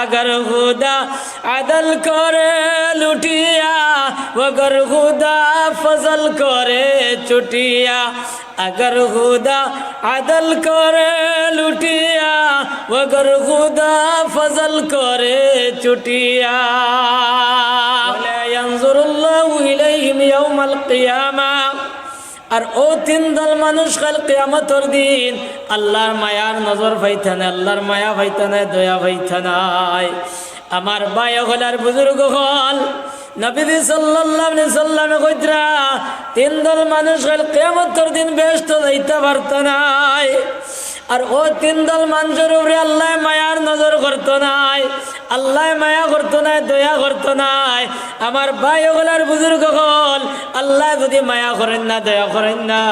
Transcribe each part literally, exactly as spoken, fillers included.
اگر خدا عدل کرے لٹیا، وگر خدا فضل کرے چٹیا۔ اگر خدا عدل کرے لٹیا، وگر خدا فضل کرے چٹیا۔ ولا ينظر الله إليهم يوم القيامة। আর অউ তিন দল মানুষ কাইল কিয়ামতর দিন আল্লার মায়ার নজর পাইতা নায়, আল্লার মায়া পাইতা নায়, দয়া পাইতা নায়। আমার ভাই অকল আর বুজুর্গ অকল, নবীজি সাল্লাল্লাহু আলাইহি সাল্লামে কইতরা, তিন দল মানুষ কাইল কিয়ামতর দিন বেহেস্তো যাইতা পারতা নায়। আর অউ তিন দল মানষর উপরে আল্লায় মায়ার নজর করতো নায়, আল্লায় মায়া করতো নায়, দয়া করতো নায়। আমার ভাই অকল আর বুজুর্গ অকল, আল্লায় যুদি মায়া করইন না, দয়া করইন না,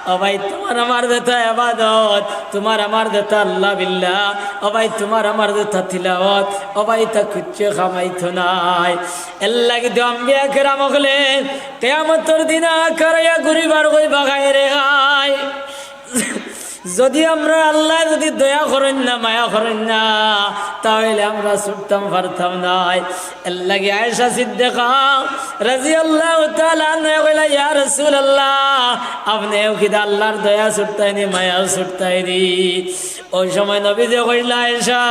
ও ভাই, তুমার আমার যেতা ইবাদত, তুমার আমার যেতা আল্লাহ বিল্লাহ, ও ভাই, তুমার আমার যেতা তিলাওয়াত, ও ভাই, ইতা কিচ্ছু কামাইতো নায়। এরলাগি তো আম্বিয়া কেরাম অকলে কিয়ামতর দিন আকারাইয়া ঘুরিবার কইবা, হায় রে হায়। যুদি আমরার আল্লায় যুদি দয়া করইন না, মায়া করইন না, তা অইলে আমরা ছুটতাম পারতাম নায়। এরলাগি আয়েশা সিদ্দিকা রাদিয়াল্লাহু তাআলা আনহা কইলা, "ইয়া রাসূলুল্লাহ, আপনেও কিতা আল্লার দয়া ছুটতায়নি, মায়াও ছুটতায়নি?" অউ সময় নবীজিয়ে কইলা, "আয়েশা,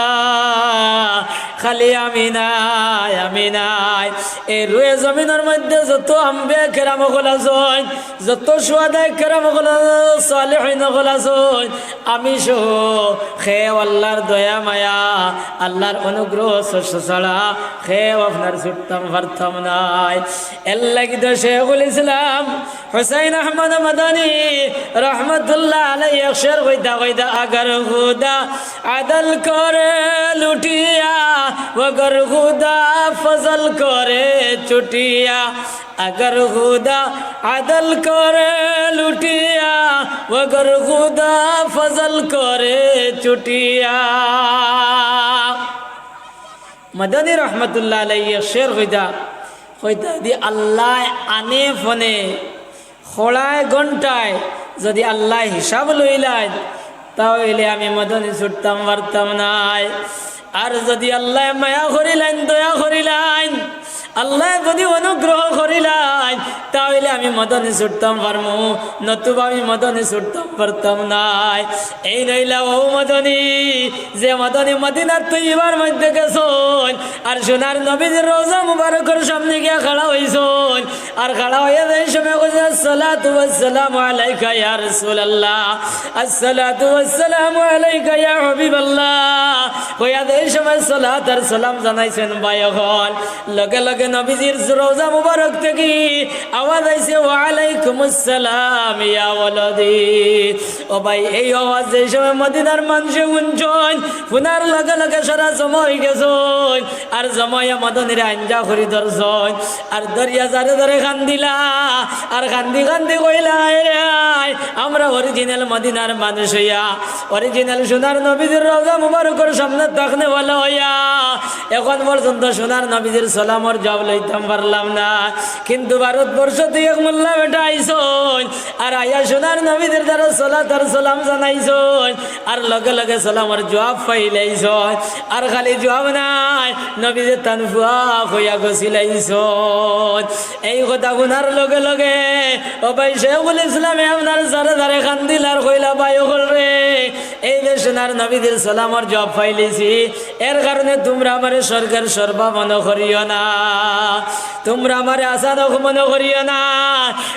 খালি আমি নায়, আমি নায়। এই রুয়ে জমিনর মধ্যে যত আম্বিয়া কেরাম অকল আছইন, যত শুহাদায়ে কেরাম অকল আছইন, সালেহিন অকল আছইন, আমি সহ কেউ আল্লার দয়া মায়া, আল্লার অনুগ্রহ ছ-, ছাড়া কেউ আপনার ছুটতাম পারতাম নায়।" এরলাগি তো শেখুল ইসলাম হুসাইন আহমদ মাদানী রহমতুল্লাহ আলাইহি এক শের কইতা কইতা, "اگر خدا عدل کرے لٹیا، وگر خدا فضل کرے چٹیا۔ اگر خدا عدل کرے لٹیا، وگر خدا فضل کرے چٹیا۔" মাদানী রহমতুল্লাহ আলাইহি এক শের কইতা, কইতা, যুদি আল্লায় আনে ফোনে, খড়ায় ঘন্টায় যুদি আল্লায় হিসাব লইলাইন, তা অইলে আমি মাদানী ছুটতাম পারতাম নায়। আর যুদি আল্লায় মায়া করিলাইন, দয়া করিলাইন, আল্লায় যুদি অনুগ্রহ করিলাইন, তা অইলে আমি মাদানী ছুটতাম পারমু, নতুবা আমি মাদানী ছুটতাম পারতাম নায়। এইন অইলা অউ মাদানী, যে মাদানী মদিনা তৈয়বার মধ্যে গেছইন, আর সোনার নবীজির রওজা মুবারকর সামনে গিয়া খাড়া অইছইন, আর খাড়া অইয়া যেই সময় কইছইন, "الصلاة والسلام عليك يا رسول الله، الصلاة والسلام عليك يا حبيب الله।" কইয়া যেই সময় সালাত আর সালাম জানাইছইন ভাই অকল, লগে লগে নবীজির রওজা মুবারক থাকি আওয়াজ আইছে, "وعليكم السلام يا ولدي।" ও ভাই, এই আওয়াজ যেই সময় মদিনার মানষে হুনছইন, হুনার লগে লগে সারা জমা অইগেছইন। আর জমা অইয়া মাদানীরে আঞ্জা করি ধরছইন। আর ধরিয়া যারে যারে কান্দিলা। আর কান্দি কান্দি কইলা, "হায় রে হায়, আমরা original মদিনার মানুষ অইয়া, original সোনার নবীজির রওজা মুবারকর সামনে থাকনেওয়ালা অইয়া অখন পর্যন্ত সোনার নবীজির সালামর জবাব লইতাম পারলাম না। কিন্তু ভারতবর্ষ থাকি এক মোল্লা বেটা আইছইন, আর আইয়া সোনার নবীজির দ্বারা সালাত আর সালাম জানাইছইন, আর লগে লগে সালামর জবাব পাইলাইছইন, আর খালি জবাব নায়, নবীজির তান ফুয়া কইয়া গছিলাইছইন।" এই কথা হুনার লগে লগে, ও ভাই, শেখুল ইসলামে আপনার যারে যারে কান্দিলা আর কইলা, "ভাই অকল রে, এই যে সোনার নবীজির সালামর জবাব পাইলিছি, এর কারণে তুমরা আমারে স্বর্গর শরবা মনো করিও না, তুমরা আমারে আচানক মনো করিও না,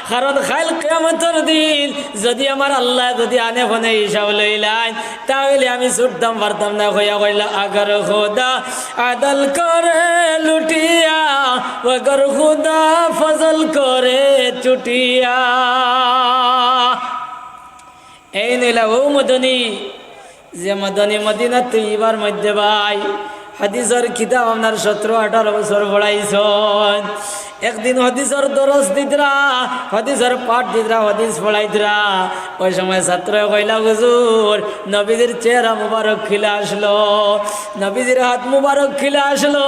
কারণ কাইল কিয়ামতর দিন যুদি আমার আল্লায় যুদি আনে ফোনে হিসাব লইলাইন, তা অইলে আমি ছুটতাম পারতাম না।" কইয়া কইলা, "اگر خدا عدل کرے لٹیا، وگر خدا فضل کرے چٹیا۔" এইন অইলা অউ মাদানী, যে মাদানী মদিনা তৈয়বার মধ্যে ভাই, হাদিসর কিতাব আপনার সতেরো আঠারো বছর পড়াইছইন। একদিন হাদিসর দরস দিতরা, হাদিসর পাঠ দিতরা, হাদিস পড়াইতরা। ওই সময় ছাত্রয় কইলা, "হুজুর, নবীজির চেহারা মুবারক কিলা আসলো, নবীজির হাত মুবারক কিলা আসলো,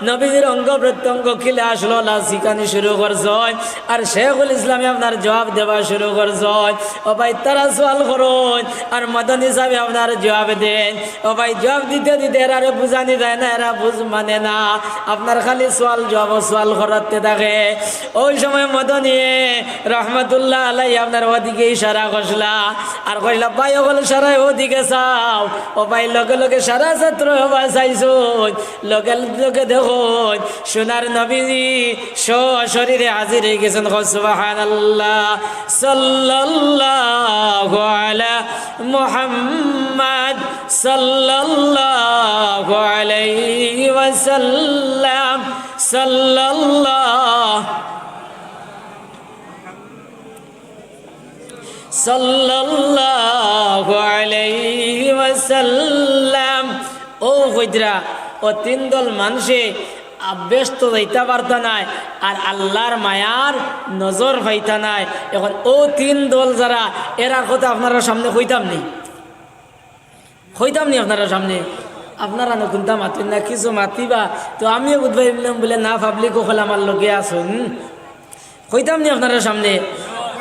নবীজির অঙ্গ প্রত্যঙ্গ কিলা আসলো?" লা শিখানি শুরু করছইন, আর শেখুল ইসলামে আপনার জবাব দেওয়া শুরু করছইন। ও ভাই, তারা সওয়াল করইন, আর মদনী সাহেব আপনার জবাব দেইন। ও ভাই, জবাব দিতে দিতে এরারে বুঝানি যায় না, এরা বুঝ মানে না। আপনার খালি সওয়াল জবাব, সওয়াল করাতে থাকে। ওই সময় মদনীয়ে রহমতুল্লাহ আলাই আপনার ওদিকে ইশারা করছলা, আর কইলা, "ভাই অকল সারায় ওদিকে চাও।" ও ভাই, লগে লগে সারা ছাত্র ও ভাই চাইছইন, লগে লগে দেখইন সোনার নবীজি সশরীরে হাজির অই গেছইন। কও সুবহানাল্লাহ। সাল্লাল্লাহু আলা মুহাম্মদ সাল্লাল্লাহু আলাইহি ওয়াসাল্লাম। সাল্লাল্লাহু সাল্লাল্লাহু আলাইহি ওয়াসাল্লাম। ও কইতরা, ও তিন দল মানষে আ, বেহেস্তো যাইতা পারতা নায়, আর আল্লার মায়ার নজর পাইতা নায়। এখন ও তিন দল যারা, এরার কথা আপনারার সামনে কইতাম নি? কইতাম নি আপনারার সামনে? আপনারা নু কুন্তা মাতইন না, কিছু মাতিবা, তো আমিও বুঝবা এমনি বুলে না, পাবলিক অকল আমার লগে আছইন। কইতাম নি আপনারার সামনে?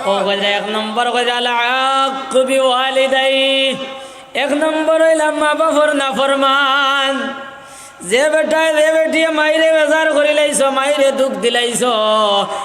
ও কইরা এক নম্বর কইরা আল আক্কু বিওয়ালিদাই, এক নম্বর অইলা মা বাপর নাফরমান। যে বেটায়, যে বেটিয়ে মাইরে বেজার করিলাইছো, মাইরে দুখ দিলাইছো,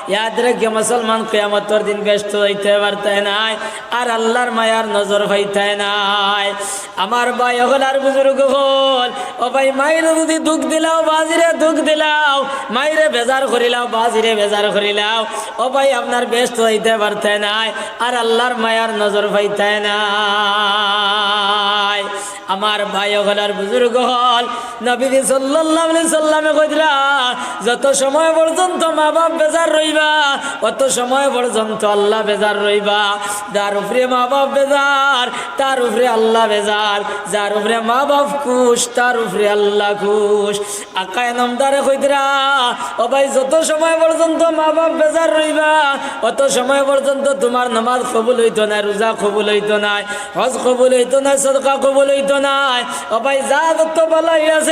ইয়াদ রাখিও মুসলমান কিয়ামতর দিন বেহেস্তো যাইতে পারতায় নায়, আর আল্লার মায়ার নজর পাইতায় নায়। আমার ভাই অকল আর বুজুর্গ অকল, ও ভাই, মাইরে যুদি দুখ দিলাও, বাজিরে দুখ দিলাও, মাইরে বেজার করিলাও, বাজিরে বেজার করিলাও, ও ভাই, আপনার বেহেস্তো যাইতে পারতায় নায়, আর আল্লার মায়ার নজর পাইতায় নায়। আমার ভাই অকল আর বুজুর্গ অকল, নবীজি সাল্লাল্লাহু আলাইহি সাল্লামে কইরা, যত সময় পর্যন্ত মা বাপ বেজার রইবা, অত সময় পর্যন্ত আল্লা বেজার রইবা। যার উপরে মা বাপ বেজার, তার উপরে আল্লা বেজার। যার উপরে মা বাপ খুশ, তার উপরে আল্লা খুশ। আকায়ে নামদারে কইরা, ও ভাই, যত সময় পর্যন্ত মা বাপ বেজার রইবা, অত সময় পর্যন্ত তুমার নামাজ কবুল অইতো নায়, রোজা কবুল অইতো নায়, হজ কবুল অইতো নায়, সদকা কবুল অইতো নায়। ও ভাই, যা যত বালাই আছে,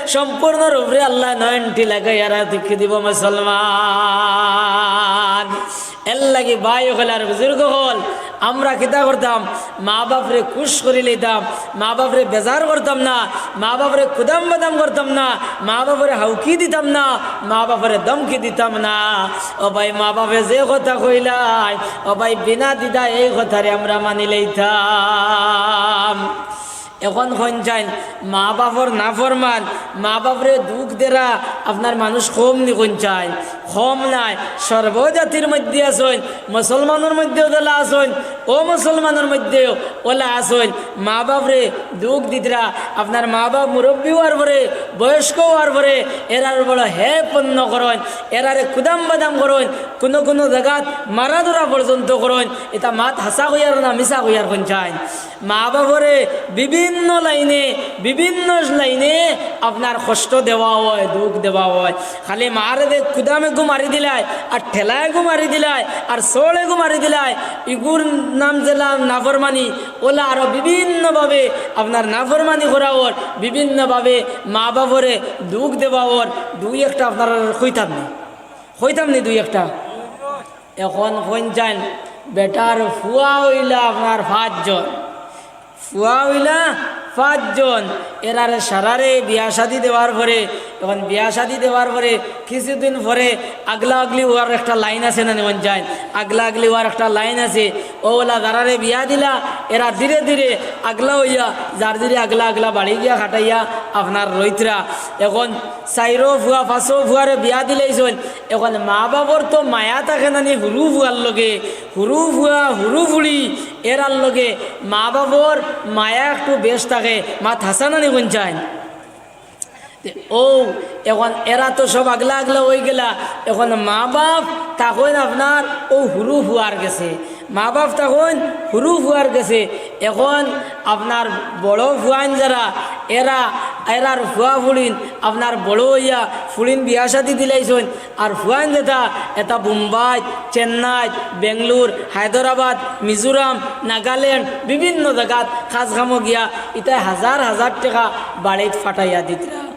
সম্পূর্ণর উপরে আল্লায় নয়নটি লাগাইয়া রাখি দিব মুসলমান। এর লাগি ভাই অকল আর বুজুর্গ অকল, আমরা কিতা করতাম? মা বাপরে খুশ করি লইতাম, মা বাপরে বেজার করতাম না, মা বাপরে কুদাম বাদাম করতাম না, মা বাপরে হাউকি দিতাম না, মা বাপরে ধমকি দিতাম না। ও ভাই, মা বাপে যে কথা কইলায়, ও ভাই, বিনা দ্বিধায় এই কথারে আমরা মানি লইতাম। এখন কইন চাইন, মা বাপর নাফরমান, মা বাপরে দুখ দেরা আপনার মানুষ কম নি কইন চাইন? কম নায়, সর্বজাতির মধ্যে আছইন, মুসলমানর মধ্যেও যেলা আছইন, অমুসলমানর মধ্যেও ওলা আছইন। মা বাপরে দুখ দিতরা, আপনার মা বাপ মুরব্বি অওয়ার পরে, বয়স্ক অওয়ার পরে, এরার বড় হে পণ্য করইন, এরারে কুদাম বাদাম করইন, কুনু কুনু জাগাত মারা ধরা পর্যন্ত করইন। ইতা মাত হাছা কইয়ার না মিছা কইয়ার কইন চাইন? মা বাপরে বিভিন্ন লাইনে, বিভিন্ন লাইনে আপনার কষ্ট দেওয়া অয়, দুখ দেওয়া অয়। খালি মারে যে কুদামেগু মারি দিলায়, আর ঠেলায়গু মারি দিলায়, আর চড়েগু মারি দিলায়, ইগুর নাম যেলা নাফরমানি, ওলা আরো বিভিন্নভাবে আপনার নাফরমানি করা অর, বিভিন্নভাবে মা বাপরে দুখ দেওয়া অর। দুই একটা আপনারারে কইতাম নি, কইতাম নি দুই একটা? এখন কইন চাইন, বেটার ফুয়া অইলা আপনার পাঁচজন, ফুয়া অইলা পাঁচজন, এরারে সারারে বিয়া শাদি দেওয়ার পরে, এখন বিয়া শাদি দেওয়ার পরে কিছুদিন পরে আগলা আগলি অওয়ার একটা লাইন আছে না নি কইন চাইন? আগলা আগলি অওয়ার একটা লাইন আছে। অউলা যারারে বিয়া দিলা, এরা ধীরে ধীরে আগলা অইয়া যার ধীরে আগলা আগলা বাড়ি গিয়া খাটাইয়া আপনার রইতরা। এখন চাইরো ফুয়া, পাঁচো ফুয়ারে বিয়া দিলাইছইন। এখন মা বাপর তো মায়া থাকে না নি হুরু ফুয়ার লগে, হুরু ফুয়া, হুরু ফুড়ি, এরার লগে মা বাপর মায়া একটু বেশ থাকে। মাত হাছা না নি কইন চাইন? তে অউ, এখন এরা তো সব আগলা আগলা অইগেলা। এখন মা বাপ থাকইন আপনার অউ হুরু ফুয়ার গেছে। মা বাপ তখন হুরু ফুয়ার গেছে। এখন আপনার বড় ফুয়াইন যারা, এরা, এরার ফুয়া ফুড়িন আপনার বড় অইয়া ফুড়িন বিয়া শাদি দিলাইছইন। আর ফুয়াইন যেটা, এটা বোম্বাই, চেন্নাই, বেঙ্গলোর, হায়দরাবাদ, মিজোরাম, নাগাল্যান্ড, বিভিন্ন জাগাত কাজ কামো গিয়া ইতায় হাজার হাজার টেকা বাড়িত ফাটাইয়া দিতরা।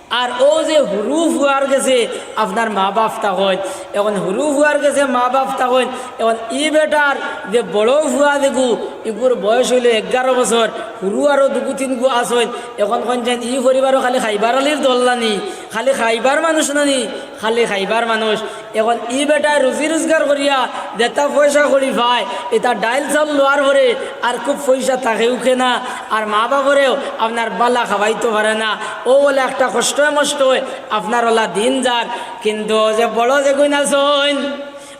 আর অউ যে হুরু ফুয়ার গেছে আপনার মা বাপ তখন, এখন হুরু ফুয়ার গেছে মা বাপ তখন, এখন ই বেটার যে বড় ফুয়া যেগু, ইগুর বয়স অইলো এগারো বছর, হুরু আরো দুগু তিনগু আছইন। এখন কইন যেন ই পরিবারও খালি খাইবার আলির দল নানি, খালি খাইবার মানুষ নানি, খালি খাইবার মানুষ। এখন ই বেটায় রুজি রোজগার করিয়া যেটা পয়সা কড়ি পায়, ইটা ডাইল চাউল লওয়ার পরে আর খুব পয়সা থাকে উঠে না। আর মা বাপরেও আপনার বালা খাওয়াইতো পারে না। অউ অইলে একটা কষ্ট মষ্ট অয়, আপনার অলা দিন যার। কিন্তু অউ যে বড় যেগুইন আছইন,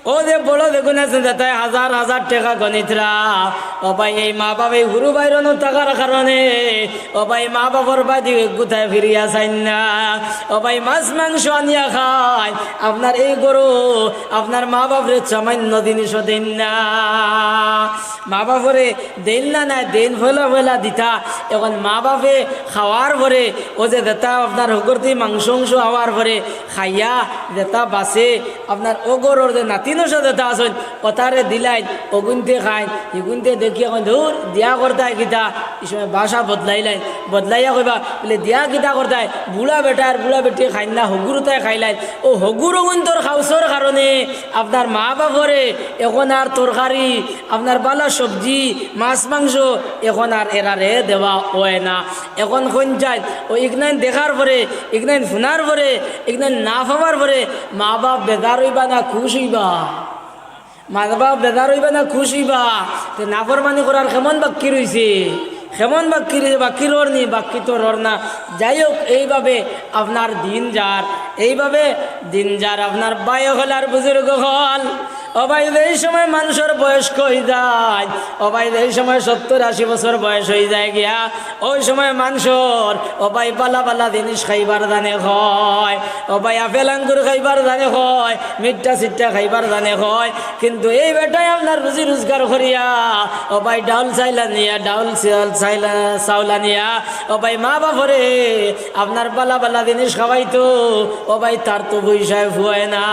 অউ যে বড় যেগুইন আছইন, যেটায় হাজার হাজার টেকা গনিতরা, ও ভাই, এই মা বাপ এই হুরু বাইরনো থাকার কারণে, ও ভাই, মা বাপর বায়দি গুতায় ফিরিয়া চাইন না। ও ভাই, মাছ মাংস আনিয়া খাইন, আপনার এই ঘরো আপনার মা বাপরে সামান্য জিনিসও দেইন না। মা বাপরে দেইন না, নায় দেইন পয়লা পয়লা দিতা। এখন মা বাপে খাওয়ার পরে, অউ যে যেটা আপনার হগরতি মাংস উংস খাওয়ার পরে খাইয়া যেটা বাঁচে, আপনার অউ ঘরর যে নাতি নশা যেটা আছইন, অতারে দিলাইন, অগুইন্তে খাইন, ইগুইন্তে দেখিয়া কইন, "ধুর, দিয়া করতায় কিতা?" ই সময় ভাষা বদলাইলাইন, বদলাইয়া কইবা, বলে, "দিয়া কিতা করতায়? বুড়া বেটায় আর বুড়া বেটিয়ে খাইন না, হগুরতায় খাইলাইন।" অউ হগুর অগুইন্তর খাউসর কারণে আপনার মা বাপরে এখন আর তরকারি, আপনার বালা সবজি, মাছ মাংস এখন আর এরারে দেওয়া অয় না। এখন কইন চাইন, অউ ইগনাইন দেখার পরে, ইগনাইন হুনার পরে, ইগনাইন না পাওয়ার পরে মা বাপ বেজার অইবা না খুশ অইবা? মা বাপ বেজার অইবা না খুশ অইবা? তে নাফরমানি করার কেমন বাক্কি রইছে? কেমন বাক্কি রইছে? বাক্কি রর নি, বাক্কি তো রর না। যাই হোক, এইভাবে আপনার দিন যার, এইভাবে দিন যার আপনার ভাই অকল আর বুজুর্গ অকল। ও ভাই, যেই সময় মানষর বয়স অই যায়, ও ভাই, যেই সময় সত্তর আশি বছর বয়স অই যায় গিয়া, অউ সময় মানষর, ও ভাই, বালা বালা জিনিস খাইবার জানে কয়, ও ভাই, আপেল আঙ্গুর খাইবার জানে কয়, মিঠা সিঠা খাইবার জানে কয়, কিন্তু এই বেটায় আপনার রুজি রোজগার করিয়া, ও ভাই, ডাউল চাইল আনিয়া, ডাউল চাইল, চাইল, চাউল আনিয়া, ও ভাই, মা বাপরে আপনার বালা বালা জিনিস খাওয়াইতো, ও ভাই, তার তো পয়সায় ফুয়ায় না।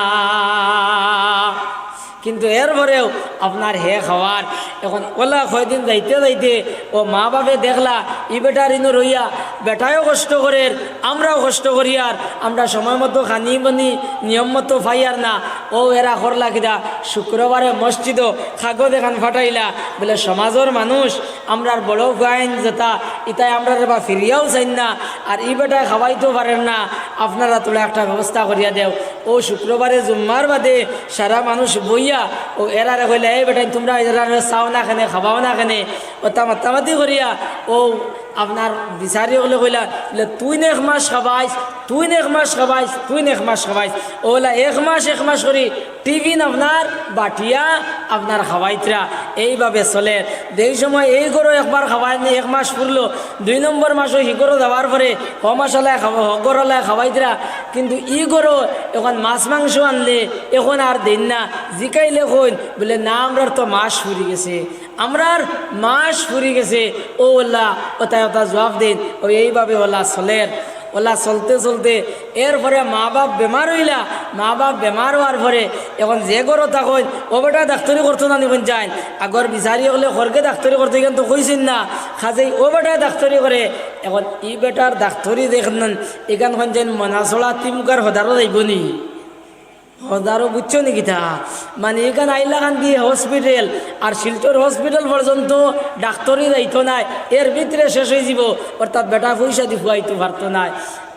কিন্তু এরপরেও আপনার হে খাওয়ার। এখন অলা কয়দিন যাইতে যাইতে অউ মা বাপে দেখলা, ই বেটার ইনো রইয়া বেটায়ও কষ্ট করের, আমরাও কষ্ট করিয়ার, আমরা সময় মতো খানি পানি নিয়ম মতো পাইয়ার না। অউ এরা করলা কিতা, শুক্রবারে মসজিদো কাগজ এখান ফাটাইলা, বলে, "সমাজর মানুষ, আমরার বড় ফুয়াইন যেটা, ইতায় আমরারে বা ফিরিয়াও চাইন না, আর ই বেটায় খাওয়াইতো পারের না, আপনারা থুড়া একটা ব্যবস্থা করিয়া দেও।" অউ শুক্রবারে জুম্মার বাদে সারা মানুষ বইয়া অউ এরারে কইলা, "এই বেটাইন, তুমরা এরারে চাও না কেনে, খাওয়াও না কেনে?" অতা মাতামাতি করিয়া অউ আপনার বিচারি অকলে কইলা, বলে, "তুইন এক মাস খাবাইস, তুইন এক মাস খাবাইস, তুইন এক মাস খাবাইস।" অউলা এক মাস এক মাস করি টিফিন আপনার বাটিয়া আপনার খাওয়াইতরা। এইভাবে চলের। যেই সময় এই ঘরো একবার খাওয়াইনি, এক মাস পুরলো, দুই নম্বর মাসো হি ঘরো যাওয়ার পরে হ মাস অলায় খাওয়া, হ ঘর অলায় খাওয়াইতরা। কিন্তু ই ঘরো এখন মাছ মাংস আনলে এখন আর দেইন না। জিকাইলে কইন, বলে, "না, আমরার তো মাস ফুরি গেছে, আমরার মাস ফুরি গেছে।" অউ অলা অতায় অতা জুয়াব দেইন। অউ এইভাবে অলা চলের। অলা চলতে চলতে এরপরে মা বাপ বেমার অইলা, মা বাপ বেমার অওয়ার পরে এখন যে ঘরো থাকইন, অউ বেটায় ডাক্তরি করতো না নি কইন চাইন। আগর বিচারি অকলে খরগে ডাক্তরি করতো, ইখান তো কইছইন না। কাজেই অউ বেটায় ডাক্তরি করে। এখন ই বেটার ডাক্তরি দেখইন, ইখান কইন চাইন মনাছড়া তিমুকার হদারো যাইবো নি? হদারো বুঝছো নি কিতা? মানে, ইখান আইলাকান্দি হসপিটাল আর শিলচর হসপিটাল পর্যন্ত ডাক্তরি যাইতো নায়, এর ভিতরে শেষ অইযিবো, অর্থাৎ বেটা পয়সা দি ফুয়াইতো পারতো নায়।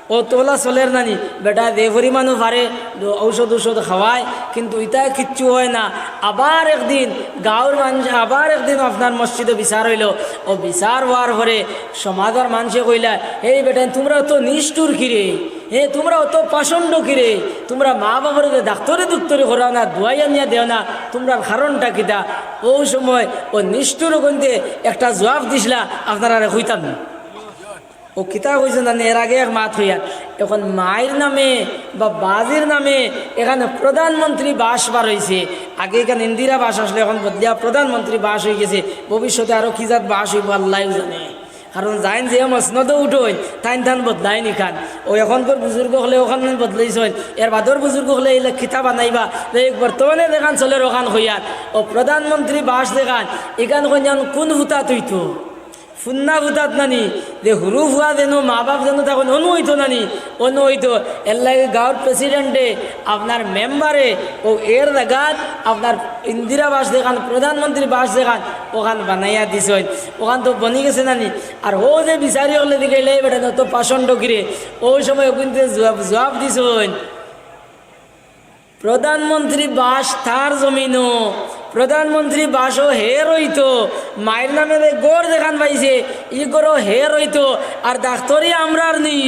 অউ তো অলা চলের না নি, বেটায় যে পরিমাণও পারে, দ-, ঔষধ ঔষধ খাওয়ায়, কিন্তু ইতায় কিচ্ছু অয় না। আবার একদিন গাঁওর মানুষ, আবার একদিন আপনার মসজিদো বিচার অইলো। অউ বিচার অওয়ার পরে সমাজর মানষে কইলা, "এই বেটাইন, তুমরা অত নিষ্ঠুর কিরে? হে, তুমরা অত পাষণ্ড কিরে? তুমরা মা বাপরে যে ডাক্তরি দুক্তরি করাও না, দুয়াই আনিয়া দেও না, তুমরার কারণটা কিতা?" অউ সময় অউ নিষ্ঠুর অগুইন্তে একটা জুয়াব দিছলা, আপনারারে কইতাম না। অউ কিতা কইছইন জানি, এর আগে এক মাত কইয়ার। এখন মাইর নামে বা বাজির নামে এখানো প্রধানমন্ত্রী বাস বার অইছে, আগে ইখান ইন্দিরা বাস আছলো, অখন বদলিয়া প্রধানমন্ত্রী বাস অইগেছে। ভবিষ্যতে আরো কি জাত বাস অইবো আল্লায়উ জানে। কারণ যাইন যে মসনদো উঠইন, তাইন তান বদলাইন ইখান। অউ অখনকর বুজুর্গ অকলে অখান বদলাইছইন, এর বাদর বুজুর্গ অকলে ইলা কিতা বানাইবা। যাই হউক, বর্তমানে যেখান চলের অখান কইয়ার, অউ প্রধানমন্ত্রী বাস যেখান, ইখান কইন যেন কুন ফুতাত অইতো? ফুন্না ফুতাত নানি, যে হুরু ফুয়া যেন, মা বাপ যেন থাকইন, অনো অইতো নানি, অনো অইতো। এরলাগি গাউর প্রেসিডেন্টে, আপনার মেম্বারে, অউ এর জাগাত আপনার ইন্দিরা বাস যেখান, প্রধানমন্ত্রী বাস যেখান, অখান বানাইয়া দিছইন। অখান তো বনি গেছে নানি। আর অউ যে বিচারি অকলে দিকে এলাই বেটা, অত পাষণ্ড কিরে, অউ সময় অগুইন্তে জুয়াব, জুয়াব দিছইন। প্রধানমন্ত্রী বাস তার জমিনো, প্রধানমন্ত্রী বাসও হের অইতো, মাইর নামে যে ঘর যেখান পাইছে, ই ঘরও হের অইতো, আর ডাক্তরি আমরার নি।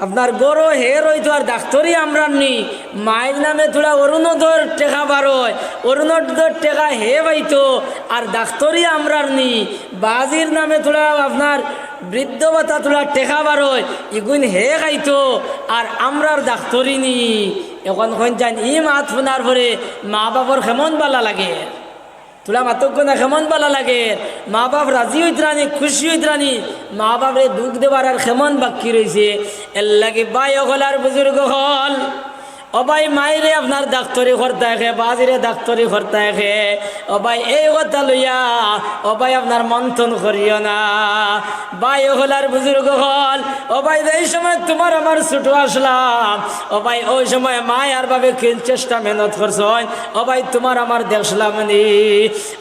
আপনার ঘরও হের অইতো, আর ডাক্তরি আমরার নি। মাইর নামে থুড়া অরুণোদয়র টেকা বারয়, অরুণোদয়র টেকা হে পাইতো, আর ডাক্তরি আমরার নি। বাজির নামে থুড়া আপনার বৃদ্ধ ভাতা থুড়া টেকা বারয়, ইগুইন হে খাইতো, আর আমরার ডাক্তরি নি। অখন কইন চাইন, ই মাত হুনার পরে মা বাপর কেমন বালা লাগে? থুড়া মাতউক্কা না, কেমন বালা লাগে? মা বাপ রাজি অইতরা নি, খুশি অইতরা নি, মা বাপরে দুখ দেবার আর কেমন বাক্কি রইছে? এরলাগি ভাই অকল আর বুজুর্গ অকল, ও ভাই, মাইরে আপনার ডাক্তরি করতায় কে, বাজিরে ডাক্তরি করতায় কে। ও ভাই, এই কথা লইয়া, ও ভাই, আপনার মন্থন করিও না। ভাই অকল আর বুজুর্গ অকল, ও ভাই, যেই সময় তুমার আমার ছুটো আছলাম, ও ভাই, অউ সময় মায় আর বাফে কি চেষ্টা মেহনত করছইন, ও ভাই, তুমার আমার দেখছলাম নি।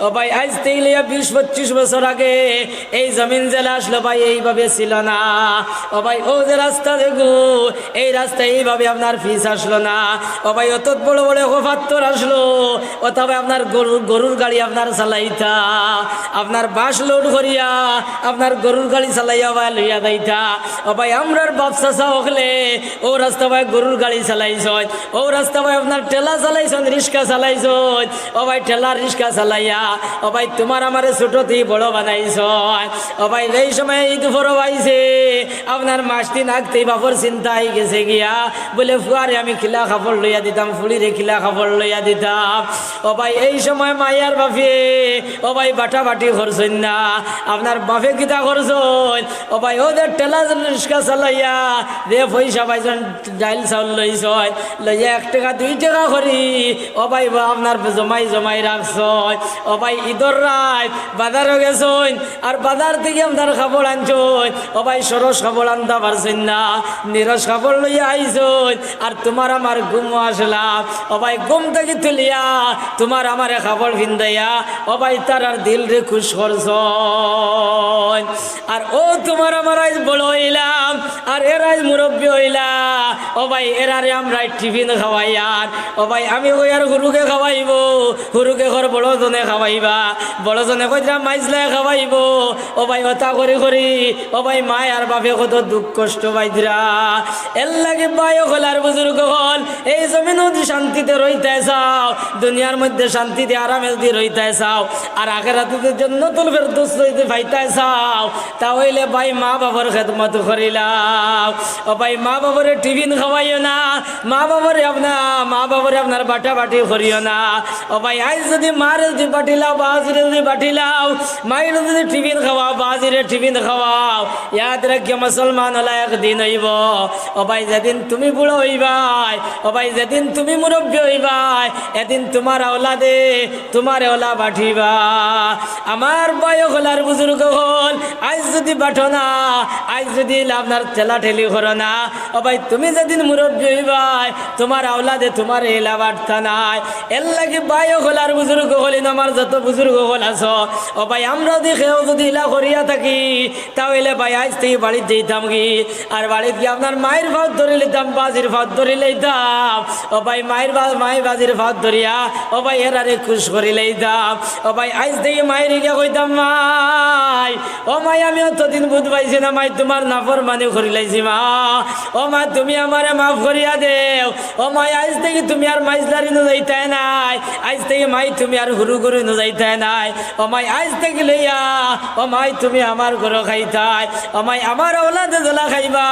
ও ভাই, আইজ থাকি লইয়া বিশ পঁচিশ বছর আগে এই জমিন যেলা আছলো ভাই, এইভাবে ছিল না। ও ভাই, অউ যে রাস্তা দেখো, এই রাস্তা এইভাবে আপনার পিচ আছলো না। ও ভাই, অত বড় বড় অত পাত্থর আছলো, অতা ভাই আপনার গরু, গরুর গাড়ি আপনার চালাইতা, আপনার বাঁশ লোড করিয়া আপনার গরুর গাড়ি চালাইয়া ভাই লইয়া যাইতা। ও ভাই, আমরার বাপ চাচা অকলে অউ রাস্তা ভাই গরুর গাড়ি চালাইছইন, অউ রাস্তা ভাই আপনার ঠেলা চালাইছইন, রিক্সা চালাইছইন। ও ভাই, ঠেলা রিক্সা চালাইয়া, ও ভাই, তুমার আমারে ছুটো থাকি বড় বানাইছইন। ও ভাই, যেই সময় ইদ পরব আইছে, আপনার মাস তিন আগ থাকি বাপর চিন্তা আইগেছে গিয়া, বলে, ফুয়ারে আমি কিলা কাপড় লইয়া দিতাম, ফুড়িরে কিলা কাপড় লইয়া দিতাম। ও ভাই, এই সময় মায় আর বাফে, ও ভাই, বাটাবাটি করছইন না। আপনার বাফে কিতা করছইন? ও ভাই, অউ যে ঠেলা রিক্সা চালাইয়া যে পয়সা পাইছইন, ডাইল চাউল লইছইন, লইয়া এক টেকা দুই টেকা করি, ও ভাই, বা আপনার জমাই জমাই রাখছইন। ও ভাই, ইদর রাইত বাজারো গেছইন, আর বাজার থাকি আপনার কাপড় আনছইন। ও ভাই, সরস কাপড় আনতা পারছইন না, নিরস কাপড় লইয়া আইছইন, আর তুমার আমার ঘুমো আছলাম। ও ভাই, ঘুম থাকি তুলিয়া তুমার আমারে কাপড় ফিন্দাইয়া, ও ভাই, তারার দিলরে খুশ করছইন। আর অউ তুমার আমার আইজ বড় অইলাম, আর এরা আইজ মুরব্বি অইলা। ও ভাই, এরারে আমরা টিফিন খাওয়াইয়ার। ও ভাই, আমি কইয়ার হুরুগে খাওয়াইবো, হুরুগে কর বড়জনে খাওয়াইবা, বড়জনে কইতরা মাইজলায় খাওয়াইবো। ও ভাই, অতা করি করি, ও ভাই, মায় আর বাফে কত দুখ কষ্ট পাইতরা। এরলাগি ভাই অকল আর বুজুর্গ অকল, এই জমিনো যদি শান্তিতে রইতায় চাও, দুনিয়ার মধ্যে শান্তিতে আরামে যদি রইতায় চাও, আর আখেরাতে যদি জন্নতুল ফেরদৌস যদি পাইতায় চাও, তা অইলে ভাই মা বাপর খেদমত করিলাও। ও ভাই, মা বাপরে টিফিন খাওয়াইও না, মা বাপরে আপনা-, মা বাপরে আপনার বাটাবাটি করিও না। ও ভাই, আইজ যদি মারে যদি বাটিলাও, বাজিরে যদি বাটিলাও, মাইরে যদি টিফিন খাওয়াও, বাজিরে টিফিন খাওয়াও, ইয়াদ রাখিও মুসলমান অলা একদিন অইবো। ও ভাই, যেদিন তুমি বুড়া অইবায়, ও ভাই, যেদিন তুমি মুরব্বি অইবায়, এদিন তুমার আওলাদে তুমারে অলা বাটিবা। আমার ভাই অকল আর বুজুর্গ অকল, আইজ যদি বাটো না, আইজ যদি আপনার ঠেলাঠেলি করো না, ও ভাই, তুমি যেদিন মুরব্বি অইবায়, তুমার আওলাদে তুমারে ইলা বাটতা নায়। এরলাগি ভাই অকল আর বুজুর্গ অকল, ইনো আমার যত বুজুর্গ অকল আছো, ও ভাই, আমরা যদি কেউ যদি ইলা করিয়া থাকি, তা অইলে ভাই, আইজ থাকি বাড়িত যাইতাম গি, আর বাড়িত গিয়া আপনার মাইর পাও ধরি লইতাম, বাজির পাও ধরি লইতাম। ও ভাই, মাইর বা-, মাই বাজির পাও ধরিয়া, ও ভাই, এরারে খুশ করি লইতাম। ও ভাই, আইজ থাকি মাইরে গিয়া কইতাম, মাই, ও মাই, আমি অতদিন বুঝ পাইছি না, মাই, তুমার নাফরমানি করিলাইছি, মা। ও মা, তুমি আমারে মাফ করিয়া দেও। ও মাই, আইজ থাকি তুমি আর মাইজলার ইনো যাইতায় নায়। আইজ থাকি মাই, তুমি আর হুরুগুর ইনো যাইতায় নায়। ও মাই, আইজ থাকি লইয়া, ও মাই, তুমি আমার ঘরো খাইতায়। ও মাই, আমার আওলাদে যেলা খাইবা।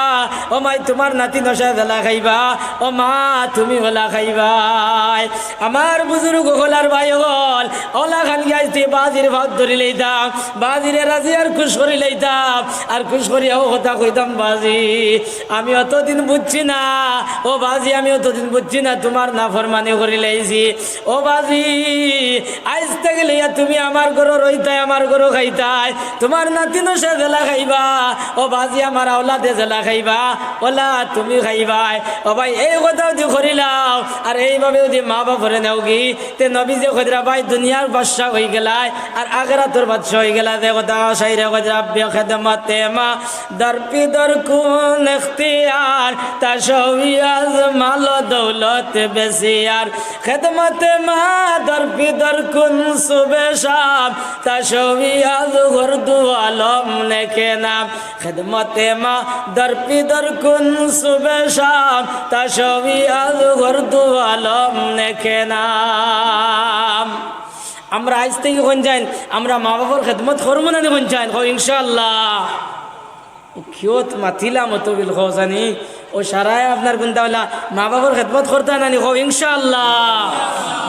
ও মাই, তুমার নাতি নশায় যেলা খাইবা। ও মা, তুমি অলা খাইবায়। আমার বুজুর্গ অকল আর ভাই অকল, অলা খান গিয়া আইজ বাজির ফাঁদ ধরি লইতাম, বাজিরে রাজি আর খুশ করি লইতাম, আর খুশ করিয়া অউ কথা কইতাম, "বাজি, আমি অতদিন বুঝছি না, ও বাজি, আমি অতদিন বুঝছি না, তুমার নাফরমানি করি লাইছি। ও বাজি, আইজ থাকি লইয়া তুমি আমার ঘরো রইতায়, আমার ঘরো খাইতায়, তুমার নাতিনো সে যেলা খাইবা, ও বাজি, আমার আওলাদে যেলা খাইবা, অলা তুমি খাইবায়।" ও ভাই, এই কথা যুদি করিলাও, আর এইভাবে যুদি মা বাফরে নেওগি, তে নবীজিয়ে কইরা, ভাই, দুনিয়ার বাদশা অইগেলায়, আর আখেরাতর বাদশা অইগেলায়। যে কথা শাইরে কইরা, "রব্বি খেদমতে মা, দর পি দর কুন এখতিয়ার, তা সবই আজ মাল দৌলত বেশিয়ার।" খেদমতে মা, দর পি দর কুন সুবে শাম, তা সবই আজ ঘর দু আলম নেকে নাম। খেদমতে মা, দর পি দর কুন সুবে শাম, তা সবই আজ ঘর দু আলম নেকে নাম। আমরা আইজ থাকি কইন যাইন, আমরা মা বাফর খেদমত করমু না নি কইন যাইন, কও ইনশাআল্লাহ। কিয়ত মাতিলাম অত বিল কও জানি, ও সারায় আপনার গুন্তা অলা মা বাফর খেদমত করতা না নি, কও ইনশাআল্লাহ।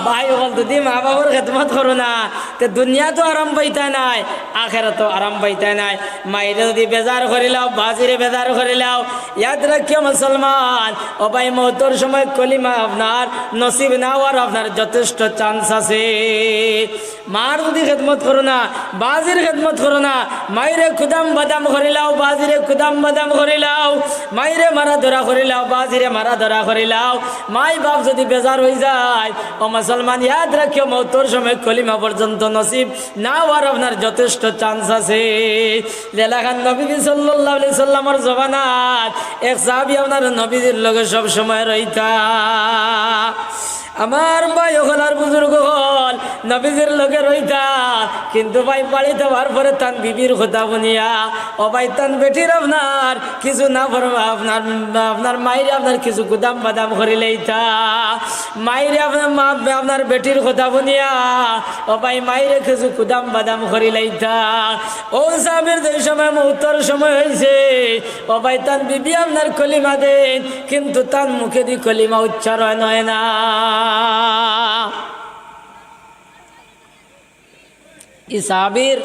ভাই অকল, যুদি মা বাফর খেদমত করো না, তে দুনিয়াত তো আরাম পাইতা নায়, আখেরাতো আরাম পাইতা নায়। মাইরে যুদি বেজার করিলাও, বাজিরে বেজার করিলাও, ইয়াদ রাখিও মুসলমান, ও ভাই, মউতর সময় কলিমা আপনার নসিব না অওয়ার আপনার যথেষ্ট chance আছে। মার যুদি খেদমত করো না, বাজির খেদমত করো না, মাইরে কুদাম বাদাম করিলাও, বাজিরে কুদাম বাদাম করিলাও, মাইরে মারা ধরা করিলাও, বাজিরে মারা ধরা করিলাও, মাই বাফ যুদি বেজার অইযায়, ও মুসলমান, ইয়াদ রাখিও, মউতর সময় কলিমা পর্যন্ত নসিব না অওয়ার আপনার যথেষ্ট chance আছে। যেলাখান নবীজি সাল্লাল্লাহু আলাইহি সাল্লামর জমানাত এক সাহাবী আপনার নবীজির লগে সব সময় রইতা। আমার ভাই অকল আর বুজুর্গ অকল, নবীজির লগে রইতা, কিন্তু ভাই বাড়িত আওয়ার পরে তান বিবির কথা হুনিয়া, ও ভাই, তান বেটির আপনার কিছু না পারবা, আপনার, আপনার মাইরে আপনার কিছু কুদাম বাদাম করি লইতা। মাইরে আপনার মা, আপনার বেটির কথা হুনিয়া, ও ভাই, মাইরে কিছু কুদাম বাদাম করি লইতা। ও সাহাবীর যে সময় মউতর সময় অইছে, ও ভাই, তান বিবি আপনার কলিমা দেইন, কিন্তু তান মুখেদি কলিমা উচ্চারণ অয় না। ই সাহাবীর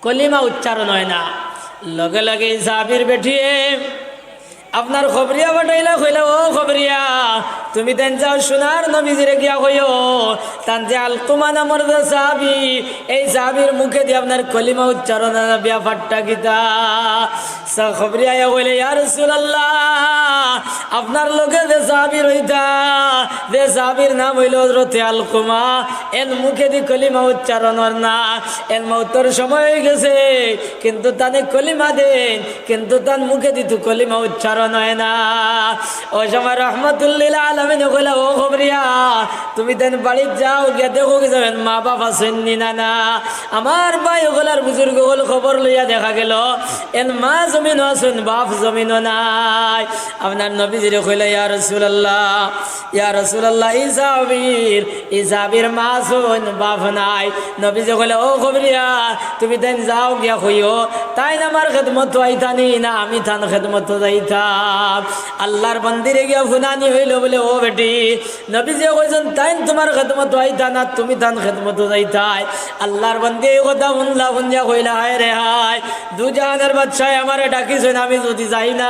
কলিমা উচ্চারণ অয় না। লগে লগে ই সাহাবীর বেটিয়ে আপনার খবরিয়া পাঠাইলা, কইলা, "ও খবরিয়া, তুমি তাইন যাও সোনার নবীজিরে গিয়া কইও, তান যে আলকুমা নামর যে সাহাবী, এই সাহাবীর মুখেদি আপনার কলিমা উচ্চারণ অয় না, ব্যাপারটা কিতা?" সা-, খবরিয়া আইয়া কইলে, "ইয়া রাসূলুল্লাহ, আপনার লগে যে সাহাবী রইতা, যে সাহাবীর নাম অইলো হযরতে আলকুমা, এন মুখেদি কলিমা উচ্চারণ অর না, এন মউতর সময় অইগেছে, কিন্তু তানে কলিমা দেইন, কিন্তু তান মুখেদি তো কলিমা উচ্চারণ অয় না।" ওই সময় রহমাতুল্লিল আলামিনে কইলা, "ও খবরিয়া, তুমি তান বাড়িত যাও, গিয়া দেখো কি যাবেন মা বাফ আছইন নি না না।" আমার ভাই অকল আর বুজুর্গ অকল, খবর লইয়া দেখা গেল, এন মা জমিনো আছইন, বাফ জমিনো নাই। আপনার নবীজিরে কইলা, "ইয়া রাসূলুল্লাহ, ইয়া রাসূলুল্লাহ, ই সাহাবীর, ই সাহাবীর মা আছইন, বাফ নাই।" নবীজি কইলা, "ও খবরিয়া, তুমি তাইন যাও গিয়া কইও, তাইন আমার খেদমতো আইতা নি না আমি তান খেদমতো যাইতাম?" আল্লার বন্দিরে গিয়া হুনানি অইলো বুলে, "ও বেটি, নবীজিয়ে কইছইন, তাইন তুমার খেদমতো আইতা না, তুমি তান খেদমতো যাইতায়।" আল্লার বন্দিয়ে ই কথা হুনলা, হুনিয়া কইলা, "হায় রে হায়, দুজাহানর বাদশায় আমারে ডাকিছইন, আমি যুদি যাই না,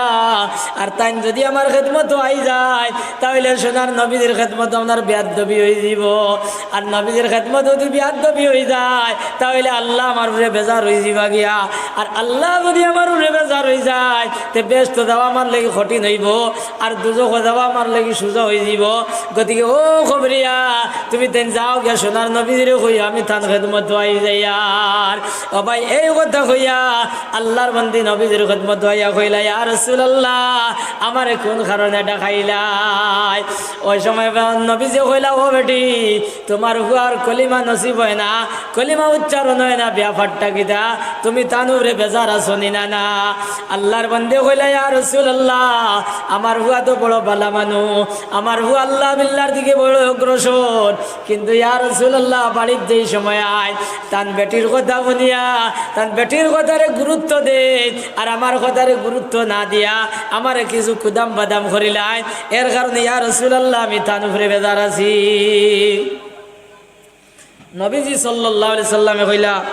আর তাইন যুদি আমার খেদমতো আইযায়, তা অইলে সোনার নবীজির খেদমতো আপনার বেয়াদবি অইযিবো। আর নবীজির খেদমতো যুদি বেয়াদবি অইযায়, তা অইলে আল্লা আমার উপরে বেজার অইযিবা গিয়া। আর আল্লা যুদি আমার উপরে বেজার অইযায়, তে বেহেস্তো যাওয়া আমার লাগি কঠিন অইবো।" আর দুজখো যাওয়া আমার লাগি সুজা অইযিবো। গতিকে ও খবরিয়া, তুমি তাইন যাও গিয়া সোনার নবীজিরে কইও, আমি তান খেদমতো আইযাইয়ার। ও ভাই, এই কথা কইয়া আল্লার বন্দি নবীজির খেদমতো আইয়া কইলা, "ইয়া রাসূলুল্লাহ, আমারে কুন কারণে ডাকাইলায়?" ওই সময় নবীজি কইলা, "ও বেটি, তুমার ফুয়ার কলিমা নসিব অয় না, কলিমা উচ্চারণ অয় না, বেয়াপারটা কিতা? তুমি তান উপরে বেজার আছনি না না?" আল্লার বন্দেয় কইলা, "ইয়া রাসুলাল্লাহ, আমার ফুয়া তো বড় ভালা মানুষ, আমার ফুয়া আল্লা বিল্লার দিকে বড় অগ্রসর, কিন্তু ইয়া রাসুলাল্লাহ, বাড়িত যেই সময় আয়, তান বেটির কথা হুনিয়া, তান বেটির কথারে গুরুত্ব দেইন, আর আমার কথারে গুরুত্ব না দিয়া আমারে কিছু কুদাম বাদাম করিলাইন, এর কারণে ইয়া রাসুলাল্লাহ, আমি তান উপরে বেজার আছি।" নবীজি সাল্লাল্লাহু আলাইহি সাল্লামে কইলা,